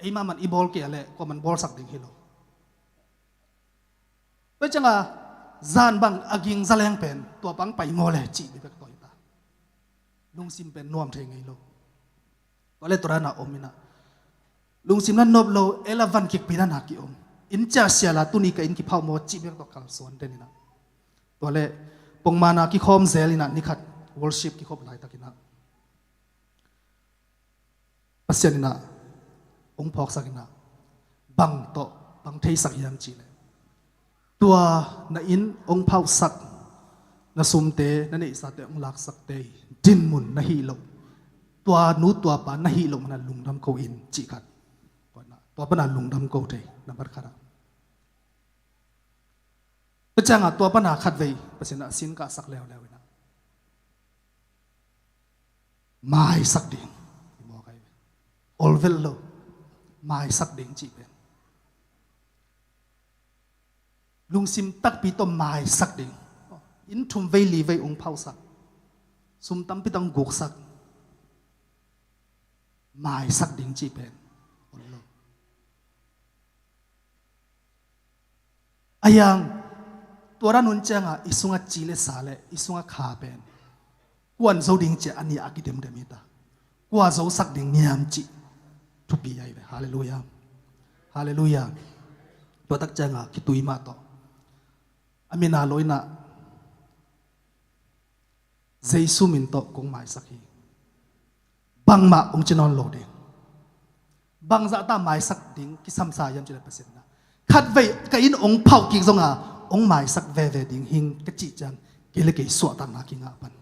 Ei mahmah i bawl kei a leh kuaman bawlsak ding hi lo. Tua cianga zan bang a ging zaleng pen tua pang pai maw le cih bibek tua hi ta. Lungsim pen nuam thei ngei lo. Tua le tua dana om inah lungsim na nop lo, ela van kikpi dana ki-om. Inn ciah siala tuni ka inn kiphauh maw cih bek tua kalsuan den inah. Tua le pongmana kikhawm zel inah nikhat worship kikhop laitak inah Pasian inah hong phawksak inah bang tawh bang theisak hiam cih leh tua na inn hong phauhsak, na sumte na neihsate hong laksakte dinmun na hih loh, tua nu tua pa na hih loh mana lungdam ko in cih khat. Tua pana lungdam ko thei nambat khatah. Tua ciangah tua pana khatvei Pasian a sin kahsak leuleu inah maisak ding. Olvel lo. Maisak ding cih pen lungsim takpi tawh maisak ding. Inn thum vei li vei ung phausak, sum tampi tang guksak, maisak ding cih pen ol lo. Ahiang tua dan hun ciangah i sungah ci le sa le i sungah kha pen kuan zo ding ciah a nih a kidemdem hita. Kua zosak ding niam cih thupi ahi ve. Halleluiah. Halleluiah. Tua tak ciangah khitui mah tawh a mina lo inah Jesu min tawh kong maisak hi. Bangmah hong ci nawn lo ding. Bangzahta maisak ding kisamsa hiam cih le Pasian inah khatvei ka inn hong phauh kik zonga hong maisak veve ding hing ka cih ciang kei le kei suahtakna kingah pan.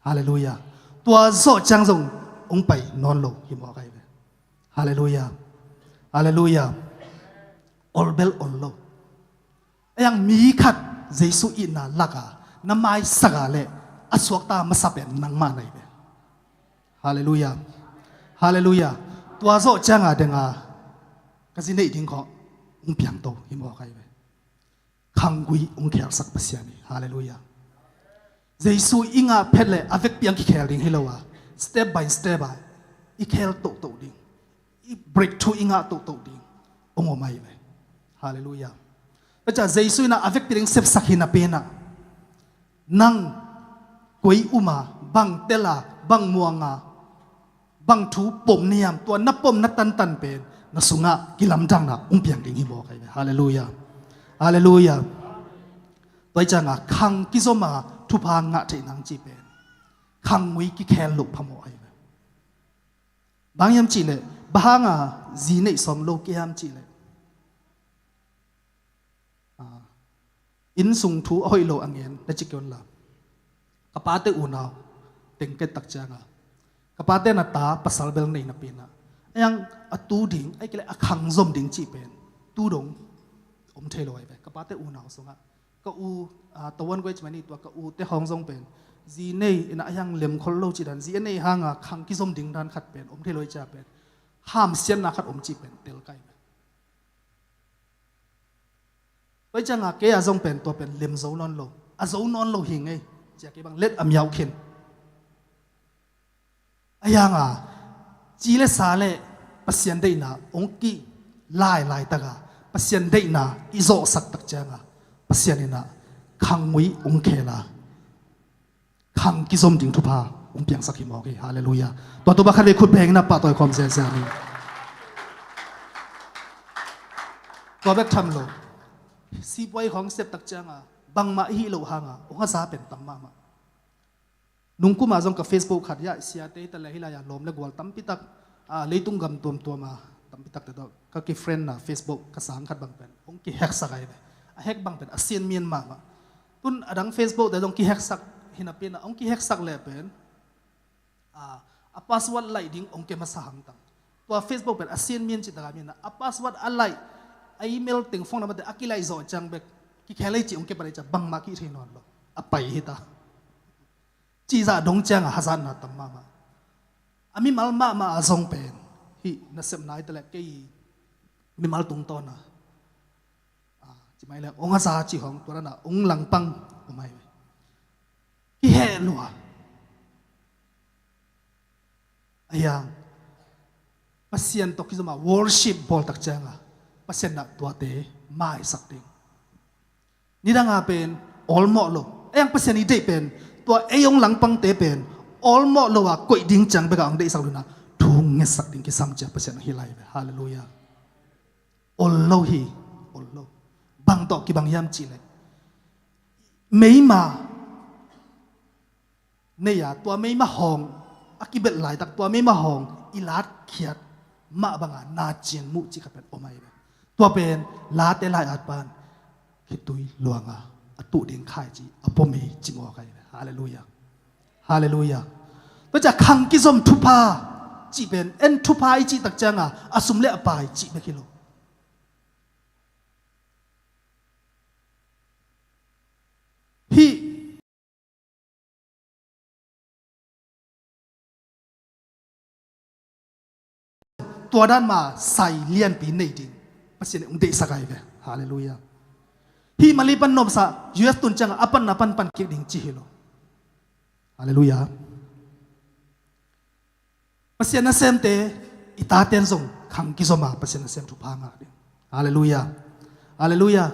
Halleluiah. Tua zawh ciang zong hong pai nawn lo hi mawk ahi ve. Halleluiah. Halleluiah. Olbel ol lo. Ahiang mi khat Jesu itna laka na maisak a le a suakta masa pen nangmah na hi ve. Halleluiah. Halleluiah. Tua zawh cianga denga ka zi neih ding khawh hong piangto hi mawk ahi ve. Khanggui hong khelsak Pasian hi. Halleluiah. Jesu i ngah phet le a vekpi ang kikhel ding hi lo a, step by step a i khel tohtoh ding, i breakthrough i ngah tohtoh ding hong om ahi ve. Halleluiah. Tua ciah Jesu inah a vekpi ding sepsak hi napi inah nang koi uma, bang tela, bang muanga, bang thu pom niam, tua na pom na tantan pen na sungah kilamdanna hong piang ding hi mawk ahi ve. Halleluiah. Halleluiah. Tua hi cianga khang kizoma thupha ngah theih nang cih pen khanggui kikhel loh phamawh ahi ve. Bang hiam cihleh bang hanga zi neih sawm lo kei hiam cihleh, inn sung thu a hoih lo a ngen na ci kei un la. Ka pate unau tengket tak cianga ka pate na ta pasal bel nei napi inah ahiang a tu ding ahi kei le a khang zom ding cih pen tu dong om thei lo ahi ve. Ka pate unau sungah ka u, a, Tawan Guai Cimani tua ka u te hawng zong pen zi nei inah ahiang lemkhol lo cih dan, zi a nei hanga khang kizom ding dan khat pen om thei lo ahi cia pen hamsiatna khat om cih pen tel kai ve. Tua hi cianga kei a zong pen tua pen lem zo nawn lo, a zo nawn lo hi ngei. Cia kei bang let a miau khin. Ahianga ci le sa le Pasian deihna hong ki lai laitaka Pasian deihna i zawhsak tak cianga Pasian inah khanggui hong khela khang kizom ding thupha hong piangsak hi mawk hi. Halleluiah. Tua tupa khat vei khut beng inah pahtawi khawm zenzen ni. Tua bek tham lo, sipuai khawng sep tak cianga bangmah i hih loh hanga hong a za pen tam mahmah. Nungkuma zong ka Facebook khat hiah siate hita le hilai-a lawm le gual tampitak, a, leitung gam tuamtuama tampitakte tawh ka kifriendna Facebook ka sang khat bang pen hong kiheksak ahi ve. A hek bang pen a sian mian mahmah. Tun a dang Facebook te zong kiheksak hi napi inah hong kiheksak le pen, a, a password laih ding hong ke masa hangtang. Tua Facebook pen a sian mian cih taka mi inah a password a laih, a email teng phone number te a kilaih zawh ciang bek kikhel ei cih hong ke pan ei ciang bangmah kih thei nawn lo. A pai hita. Cihzah dong cianga hazatna tam mahmah. A mimal mahmah a zong pen hih nasepna hi taleh kei mimal tungtawna, a, cimai le hong a za cih hong tua dana hong langpang om ahi ve. Kiheh lua. Ahiang Pasian tawh kizoma worship bawl tak cianga Pasian inah tuate maisak ding. Nidanga pen awlmawh lo. Ahiang Pasian i deih pen tua ei hong langpangte pen awlmawh lo a koih ding ciang beka hong deihsak lo inah thu hong ngetsak ding kisam cia Pasian hong hilh ahi ve. Halleluiah. Ol lo hi. Ol lo. Bang tawh kibang hiam cihleh meima nei-a tua meima hawng a kibelh laitak tua meima hawng i latkhiat mah banga na cian muh cih khat pen om ahi ve. Tua pen late lai-at pan khitui luanga a tuh ding khai ci a pom hi ci mawk ahi ve. Halleluiah. Halleluiah. Tua ciah khang kizom thupha cih pen en thupha i cih tak cianga a sum le a pai cih bek hi lo. tua dan mah sai lianpi nei ding Pasian in hong deihsak ahi ve. Halleluiah. Hih Mali pan nopsa U S tun ciangah a panna pan pan kik ding ci hi lo. Halleluiah. Pasian nasemte, i taten zong khang kizoma Pasian nasem thupha ngah ding. Halleluiah. Halleluiah.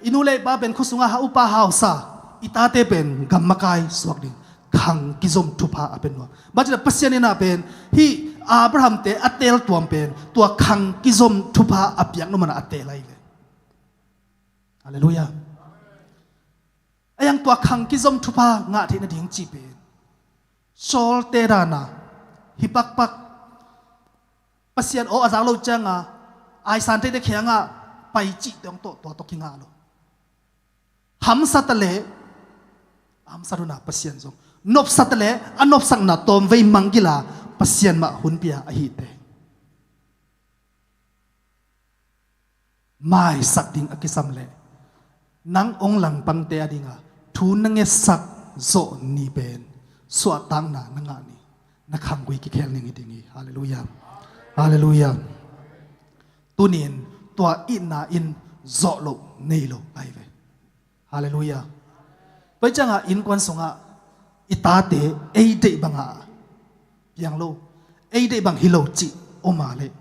I nu le i pa pen khua sungah ha upa hausa, i tate pen gam makai suak ding. Khang kizom thupha a pia nuam. Bang ci le Pasian in ah pen hih Abraham te a teel tuam pen tua khang kizom thupha a piak nuam a teel ahi ve. Halleluiah. A yang tua khang kizom thupha ngah theih nading cih pen sawlte dana hi pakpak. Pasian aw a zak lo cianga aisan teite khiangah pai cih tawng tawh tua tawh kingah lo. Hamsa ta leh a hamsa duna Pasian zong, nopsa ta leh a nopsakna tawmvei manggila Pasian mah hun pia ahi teh. Maisak ding a kisam leh nang hong langpangte a dinga thu na ngetsak zawh ni pen suahtakna na ngah ni, na khanggui kikhel ning hi ding hi. Halleluiah. Halleluiah. Tunin tua itna in zawh loh nei lo ahi ve. Halleluiah. Tua hi ciangah innkuan sungah i tate ei deih bangah piang lo, ei deih bang hi lo cih om a leh,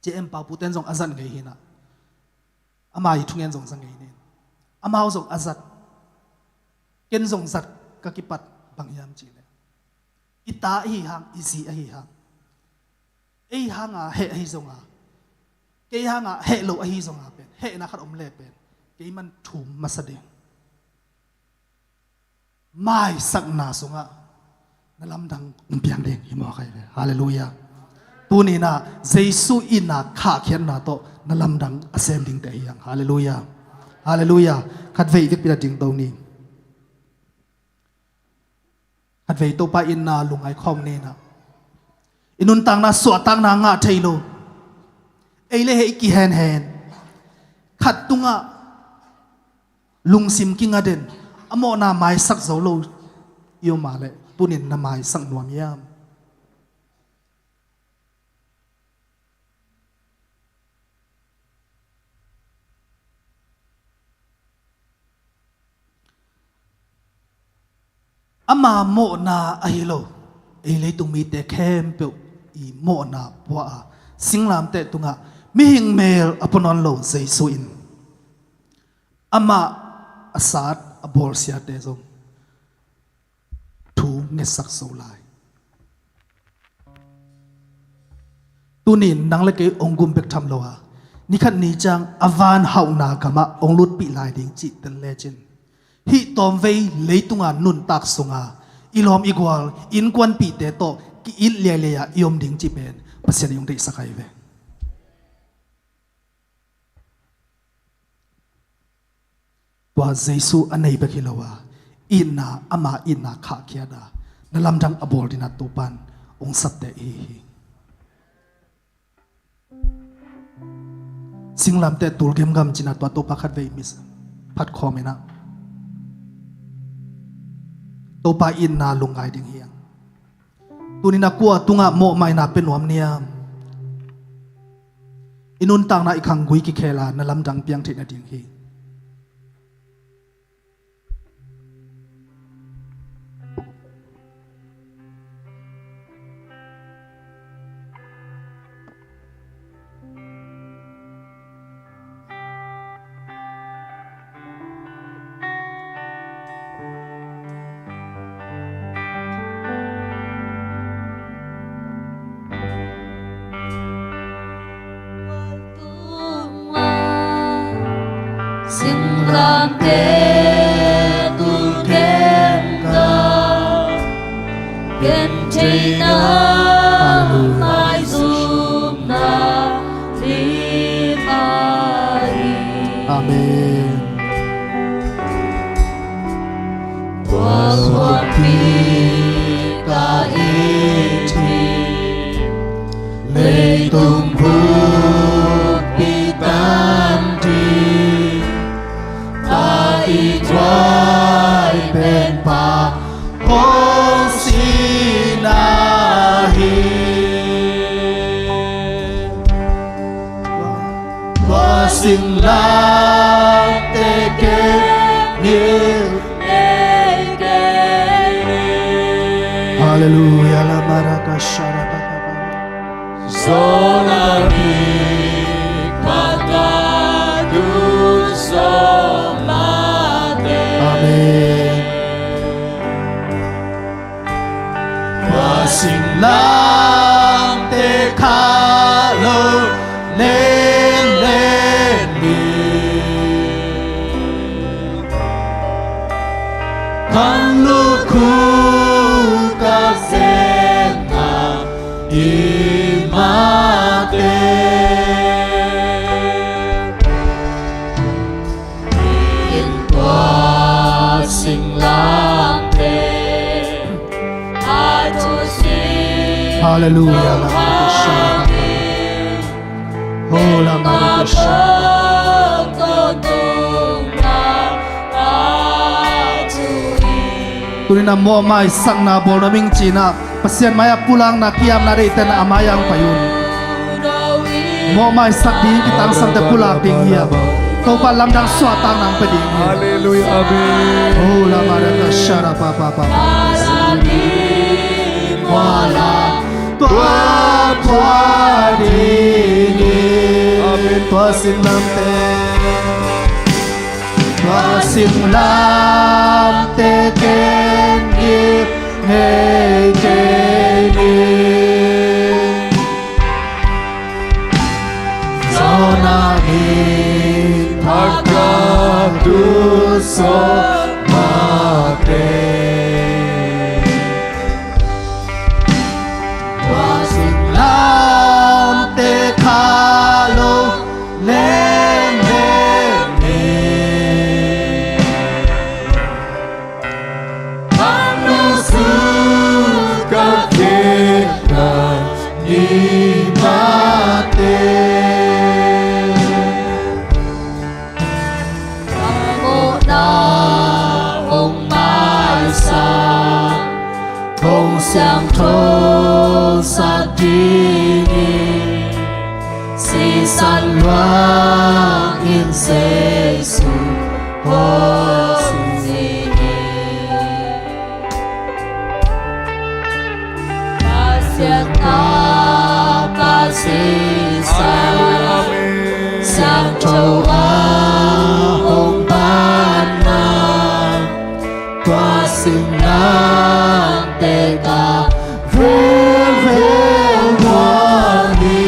C M Pau puten zong a zat ngei hinah, ama i thungen zong za ngei nen, amau zong a zat, ken zong zat ka kipat bang hiam cih leh, i ta ahi hang, i zi ahi hang, ei hanga heh ahi zonga, kei hanga heh lo ahi zonga pen, hehna khat om le pen kei man thum masa ding. Maisakna sungah na lamdang hong piang ding hi mawk ahi ve. Halleluiah. Tuninah Jesu itna khahkhiatna tawh na lamdang a sem dingte ahi hang. Halleluiah. Halleluiah. Khatvei vekpi la dingto ni. Khatvei Topa itna lungngai khawm ninah, i nuntakna suahtakna ngah thei lo, ei le heh i kihenhen, khat tungah lungsim kinga den, a mawhna maisak zo lo i om a leh, tunin na maisak nuam hiam? Ama mawhna ahi lo, ei leitung mite khempeuh i mawhna pua a, singlamteh tungah mihing mel a pua nawn lo Jesu in amah a sat a bawlsiate zong thu ngetsak zo lai. Tunin nang le kei hong gum bek tham lo a, nikhat ni ciang a van hauhna gamah hong lutpih lai ding cih tel lecin, hih tawmvei leitunga nuntak sunga i lawm i gual, innkuanpihte tawh ki-it liailiai a i om ding cih pen Pasian in hong deihsak ahi ve. Tua Jesu a nei bek hi lo a, itna, ama itna khahkhiat a, na lamdang a bawl dingin Topa'n hong satte i hi hi. Singlamteh tul gemgam cih na tua Topa khatvei mi phat khawm inah, Topa itna lungngai ding hi hang. Tunin a kua tungah mawhmaina pia nuam niam? I nuntakna i khanggui kikhel a na lamdang piang theih nading hi. Singlamteh tul kemkam, gentheihna maizumna lim ahi. Amen. Tua huampi ka it hi, leitung buppi tampi, a i thuai pen Pa hong sihna hi. Hallelujah, la maraka shara ba ba ba. Zona mi pagadu zomate. Amen. Tua singlamteh kha lo len len ni. Kham lukhu ka zenna i mate. In tua singlamteh a thusi. Hallelujah. Hola Maria. Tuni-in a mawhmaisakna bawl nuam ing ci-in ah Pasian mai-ah pulakna kiamna deihte in a mai-ah hong pai un. Mawhmaisak ding kitangsangte pulak ding hi a, Topa lamdang suahtakna hong pia ding hi. Hallelujah, amen. Hola Maria ka shara pa pa pa. Tua pua ding hi. Amen. Tua singlamteh, tua singlamteh ken ngim ngei kei ni. Zona mi pagadu zomate. Tua singlamteh kha lo len len ni. Kham lukhu ka zenna i mate. Ka mawhna hong maisak, hong siangthosak ding hi. Sisan luang in Jesu hong zi hi. Pasian Tapa sisan, amen, siangtho a hong panna, tua singlamteh ka velvel nuam hi.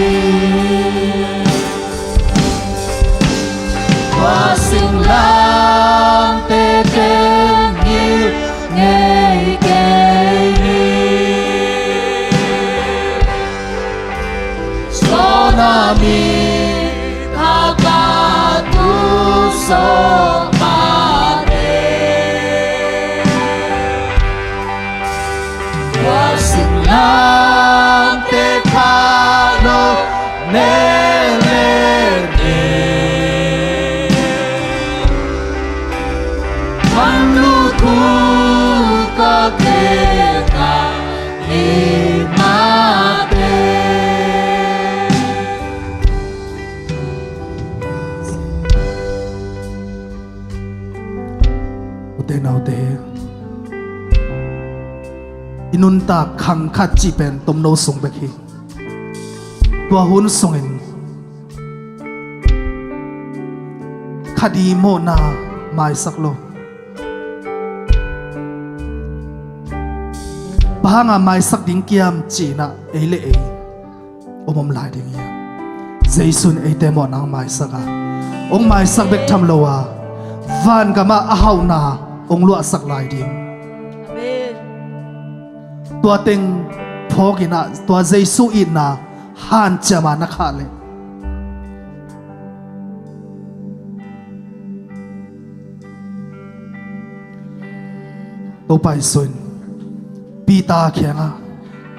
Tua singlamteh ken ngim ngei kei ni. Zona mi pagadu zomate. Tua singlamteh kha lo len len ni. Kham lukhu ka zenna i mate. Ute naute, i nuntak khang khat cih pen tomno sung bek hi. Tua hun sungin khat i mawhna maisak lo. Bang hanga maisak ding kiam ci-in ah ei le ei om om lai ding hi. Jesu in eite mawhna hong maisak a, hong maisak bek tham lo a, vangamah a hauhna hong luahsak lai ding. Amen. Tua teng phawkin ah tua Jesu itna hanciam a na khah leh, Topa Jesu in Peter kiangah,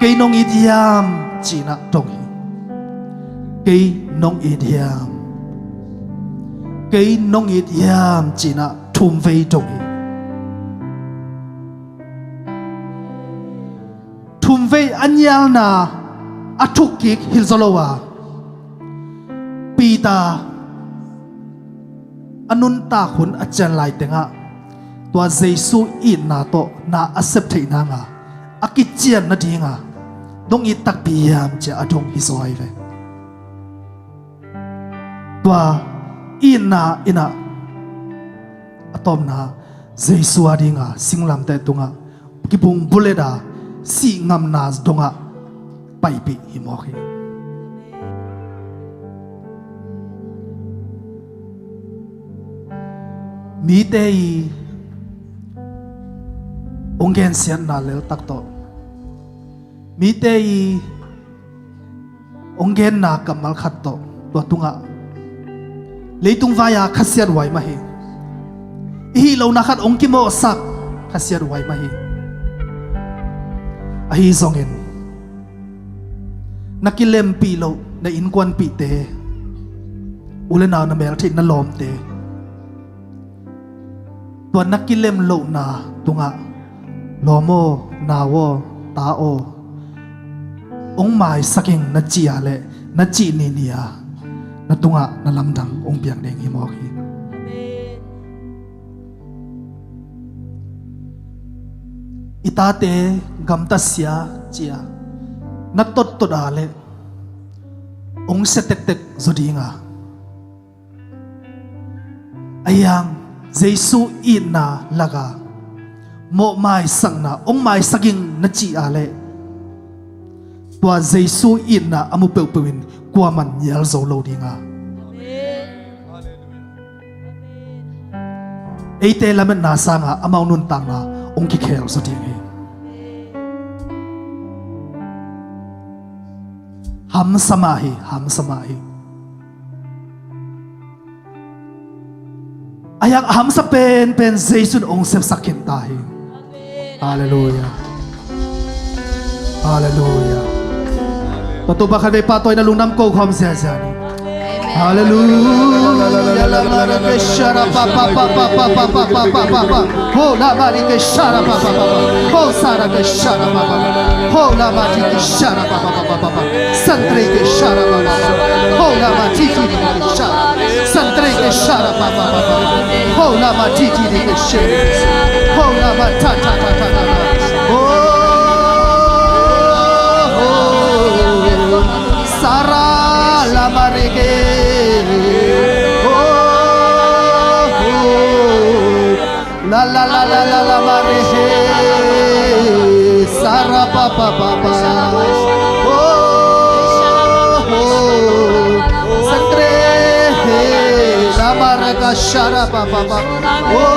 "Kei nong it hiam?" ci-in ah dong hi. "Kei nong it hiam? Kei nong it hiam?" ci-in ah thumvei dong hi. Thumvei a nialna a thukkik hi zaw lo a, Peter a nuntak hun a cian lai tengah tua Jesu itna tawh na a sep theih nanga a kician nadinga nong it takpi hiam ci-a a dong hi zaw hi ve. Tua itna in ah a tawpna Jesu a dinga singlamteh tungah kibung bullet a sih ngamna dongah paipih hi mawk hi. Mite i hong gensiatna leltak tawh, mite i hong genna kammal khat tawh, tua tungah leitung vai-a khasiat huai mah hi. I hih lohna khat hong kimawhsak khasiat huai mah hi. Ahi zongin na kilempih loh, na innkuanpihte, u le nau, na meltheih, na lawmte, tua na kilem lohna tungah lawm aw, nau aw, ta aw, hong maisak ing na cih a leh na cih nihni a na tungah na lamdang hong piang ding hi mawk hi. I tate gamtasia ci-a na tottot a leh hong sia tektek zaw dinga, a hiang Jesu itna laka mawh maisakna, hong maisak ing na cih a leh tua Jesu itna a mu peuhpeuh in kuaman nial zo lo dinga, eite lametna sanga amau nuntakna hong kikhel zaw ding hi. Hamsa mah hi, hamsa mah hi. A hiang a hamsa penpen Jesu in hong sepsak khin ta hi. Halleluia. Halleluia. Tua Topa khatvei pahtawi na lungdam ko khawm ziazia ni. Halleluia. La mare ke shara pa pa pa pa pa pa pa pa pa pa pa. Ho la mare ke shara pa pa pa pa. Ho sara ke shara pa pa pa. Ho la mare ke shara pa pa pa pa pa pa. Santre ke shara pa pa pa. Ho la mare ke shara. Santre ke shara pa pa pa pa. Ho la mare ke shara. Ho la ma ta ta ta ta ta ta. Oh. Sara la marike. Oh, oh. La la la la la la marike. Sara pa pa pa pa. Oh, oh. Santre la marika shara pa pa pa. Oh,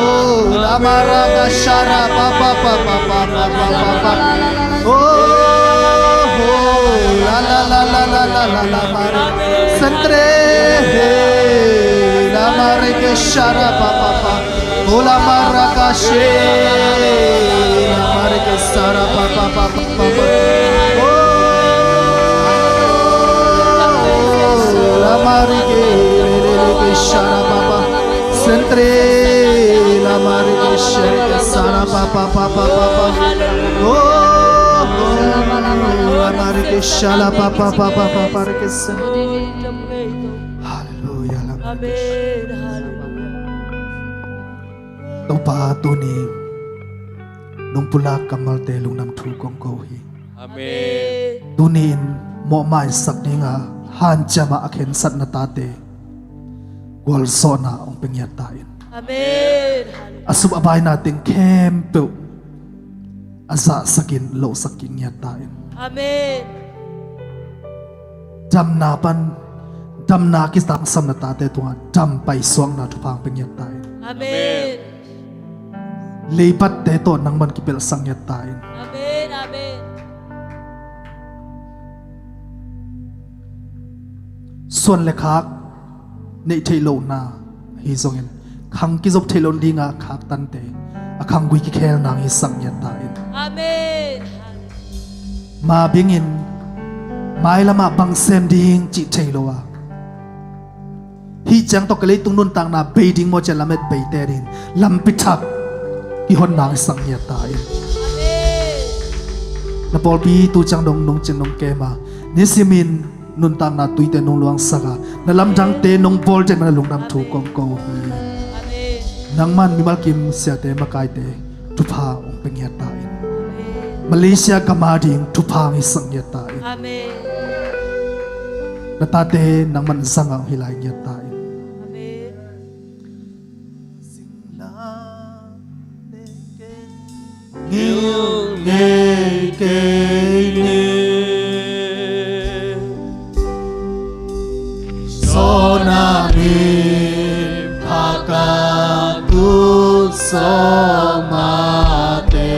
oh, la maraka shara pa pa pa pa. Oh, oh, la la la la la la la la mara. Santre, la marika shara pa pa pa. Oh, la maraka she, la marika shara pa pa pa pa. Oh, la marike, le, le, le, ke shara pa pa. Sentre, la marike, shere, ke sara pa pa pa pa pa pa. Oh, oh, la marike, shala pa pa pa pa pa pa, rike sen. Halleluia, la marike. Amen. Halleluia. Topa, tuni nong pulak kammalte lungdam thu kong ko hi. Amen. Tuni in mawhmaisak dinga hanciam a khensatna tate gualzawhna hong pia ngiat ta in. Amen. A sup a baina teng khempeuh a zahsakin lohsak kik ngiat ta in. Amen. Damna pan damna a kitangsamna tate tungah dam paisuakna thupha hong pia ngiat ta in. Amen. Leibatte tawh nangman kipelhsak ngiat ta in. Amen, amen. Suan le khak neih theih lohna ahi zongin khang kizop theih loh dinga khak tante a khanggui kikhel nang hisak ngiat ta in. Amen. Ma bingin mailamah bang sem ding cih thei lo a, hih ciang tawh ka leitung nuntakna bei ding maw cian lamet beite dingin lampi thak kihon nang hisak ngiat ta in. Amen. Na pawlpi tu ciang dong nong cin nong kem a, nisimin nuntakna tuite nong luangsak a, na lamdangte nong bawl den man a lungdam thu kong ko hi. Amen. Nangman mimal kim siate makaite thupha hong ngiat ta in. Malaysia gam ading thupha hong hisak ngiat ta in. Amen. Na tate nangman zangah hong hi lai ngiat ta in. Amen. Ngil ngei kei ni. Sona mi phaka tu so mate.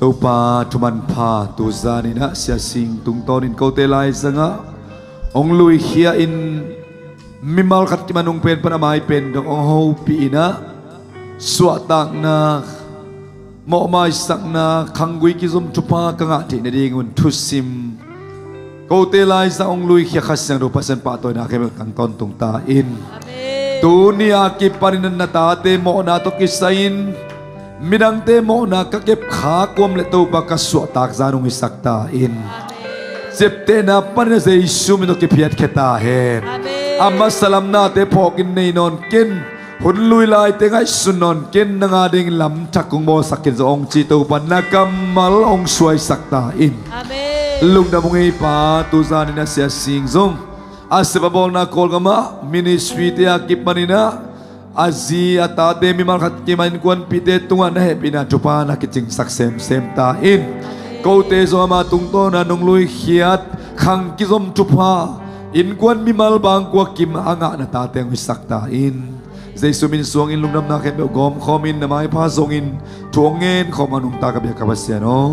Topa thu manpha, tu zanin ah Sia Sing tungtawnin kote laizangah hong luikhia in, mimal khat kim a nung pen pan a mai pen dong hong hopih in ah, suahtakna, mawhmaisakna, khanggui kizom thupha ka ngah theih nadingun thusim kote laizang hong luikhia Kha Siangtho Pasian pahtawina khempeuh tang tawntung ta in. Amen. Tuni a kipanin na tate mawhna tawh kisai-in midangte mawhna ka kepkha kuam le Topa ka suahtak zan hong hisak ta in. Amen. Ciaptehna panin Jesu min tawh kiphiatkhia ta hen. Amen. A masa lam nate phawkin nei nawn ken, hun lui laite ngaihsun nawn ken, nang ading lam thak kong bawlsak ken zong hong ci Topa na kammal hong suaisak ta in. Amen. Lungdam ung ei Pa, tu zanin ah Sia Sing zong a sep a bawlna Kawlgam ah ministry te a kipanin ah a zi a tate mimal khat kim a innkuanpihte tungah na hehpihna thupha na kicingsak semsem ta in. Kote zong ama tungtawna nong luikhiat khang kizom thupha innkuan mimal bangkua kim a ngah na tate hong hisak ta in. Jesu min suangin lungdamna khempeuh gawmkhawmin na maipha zongin thu hong ngen khawm a nungta ka biak ka Pasian aw.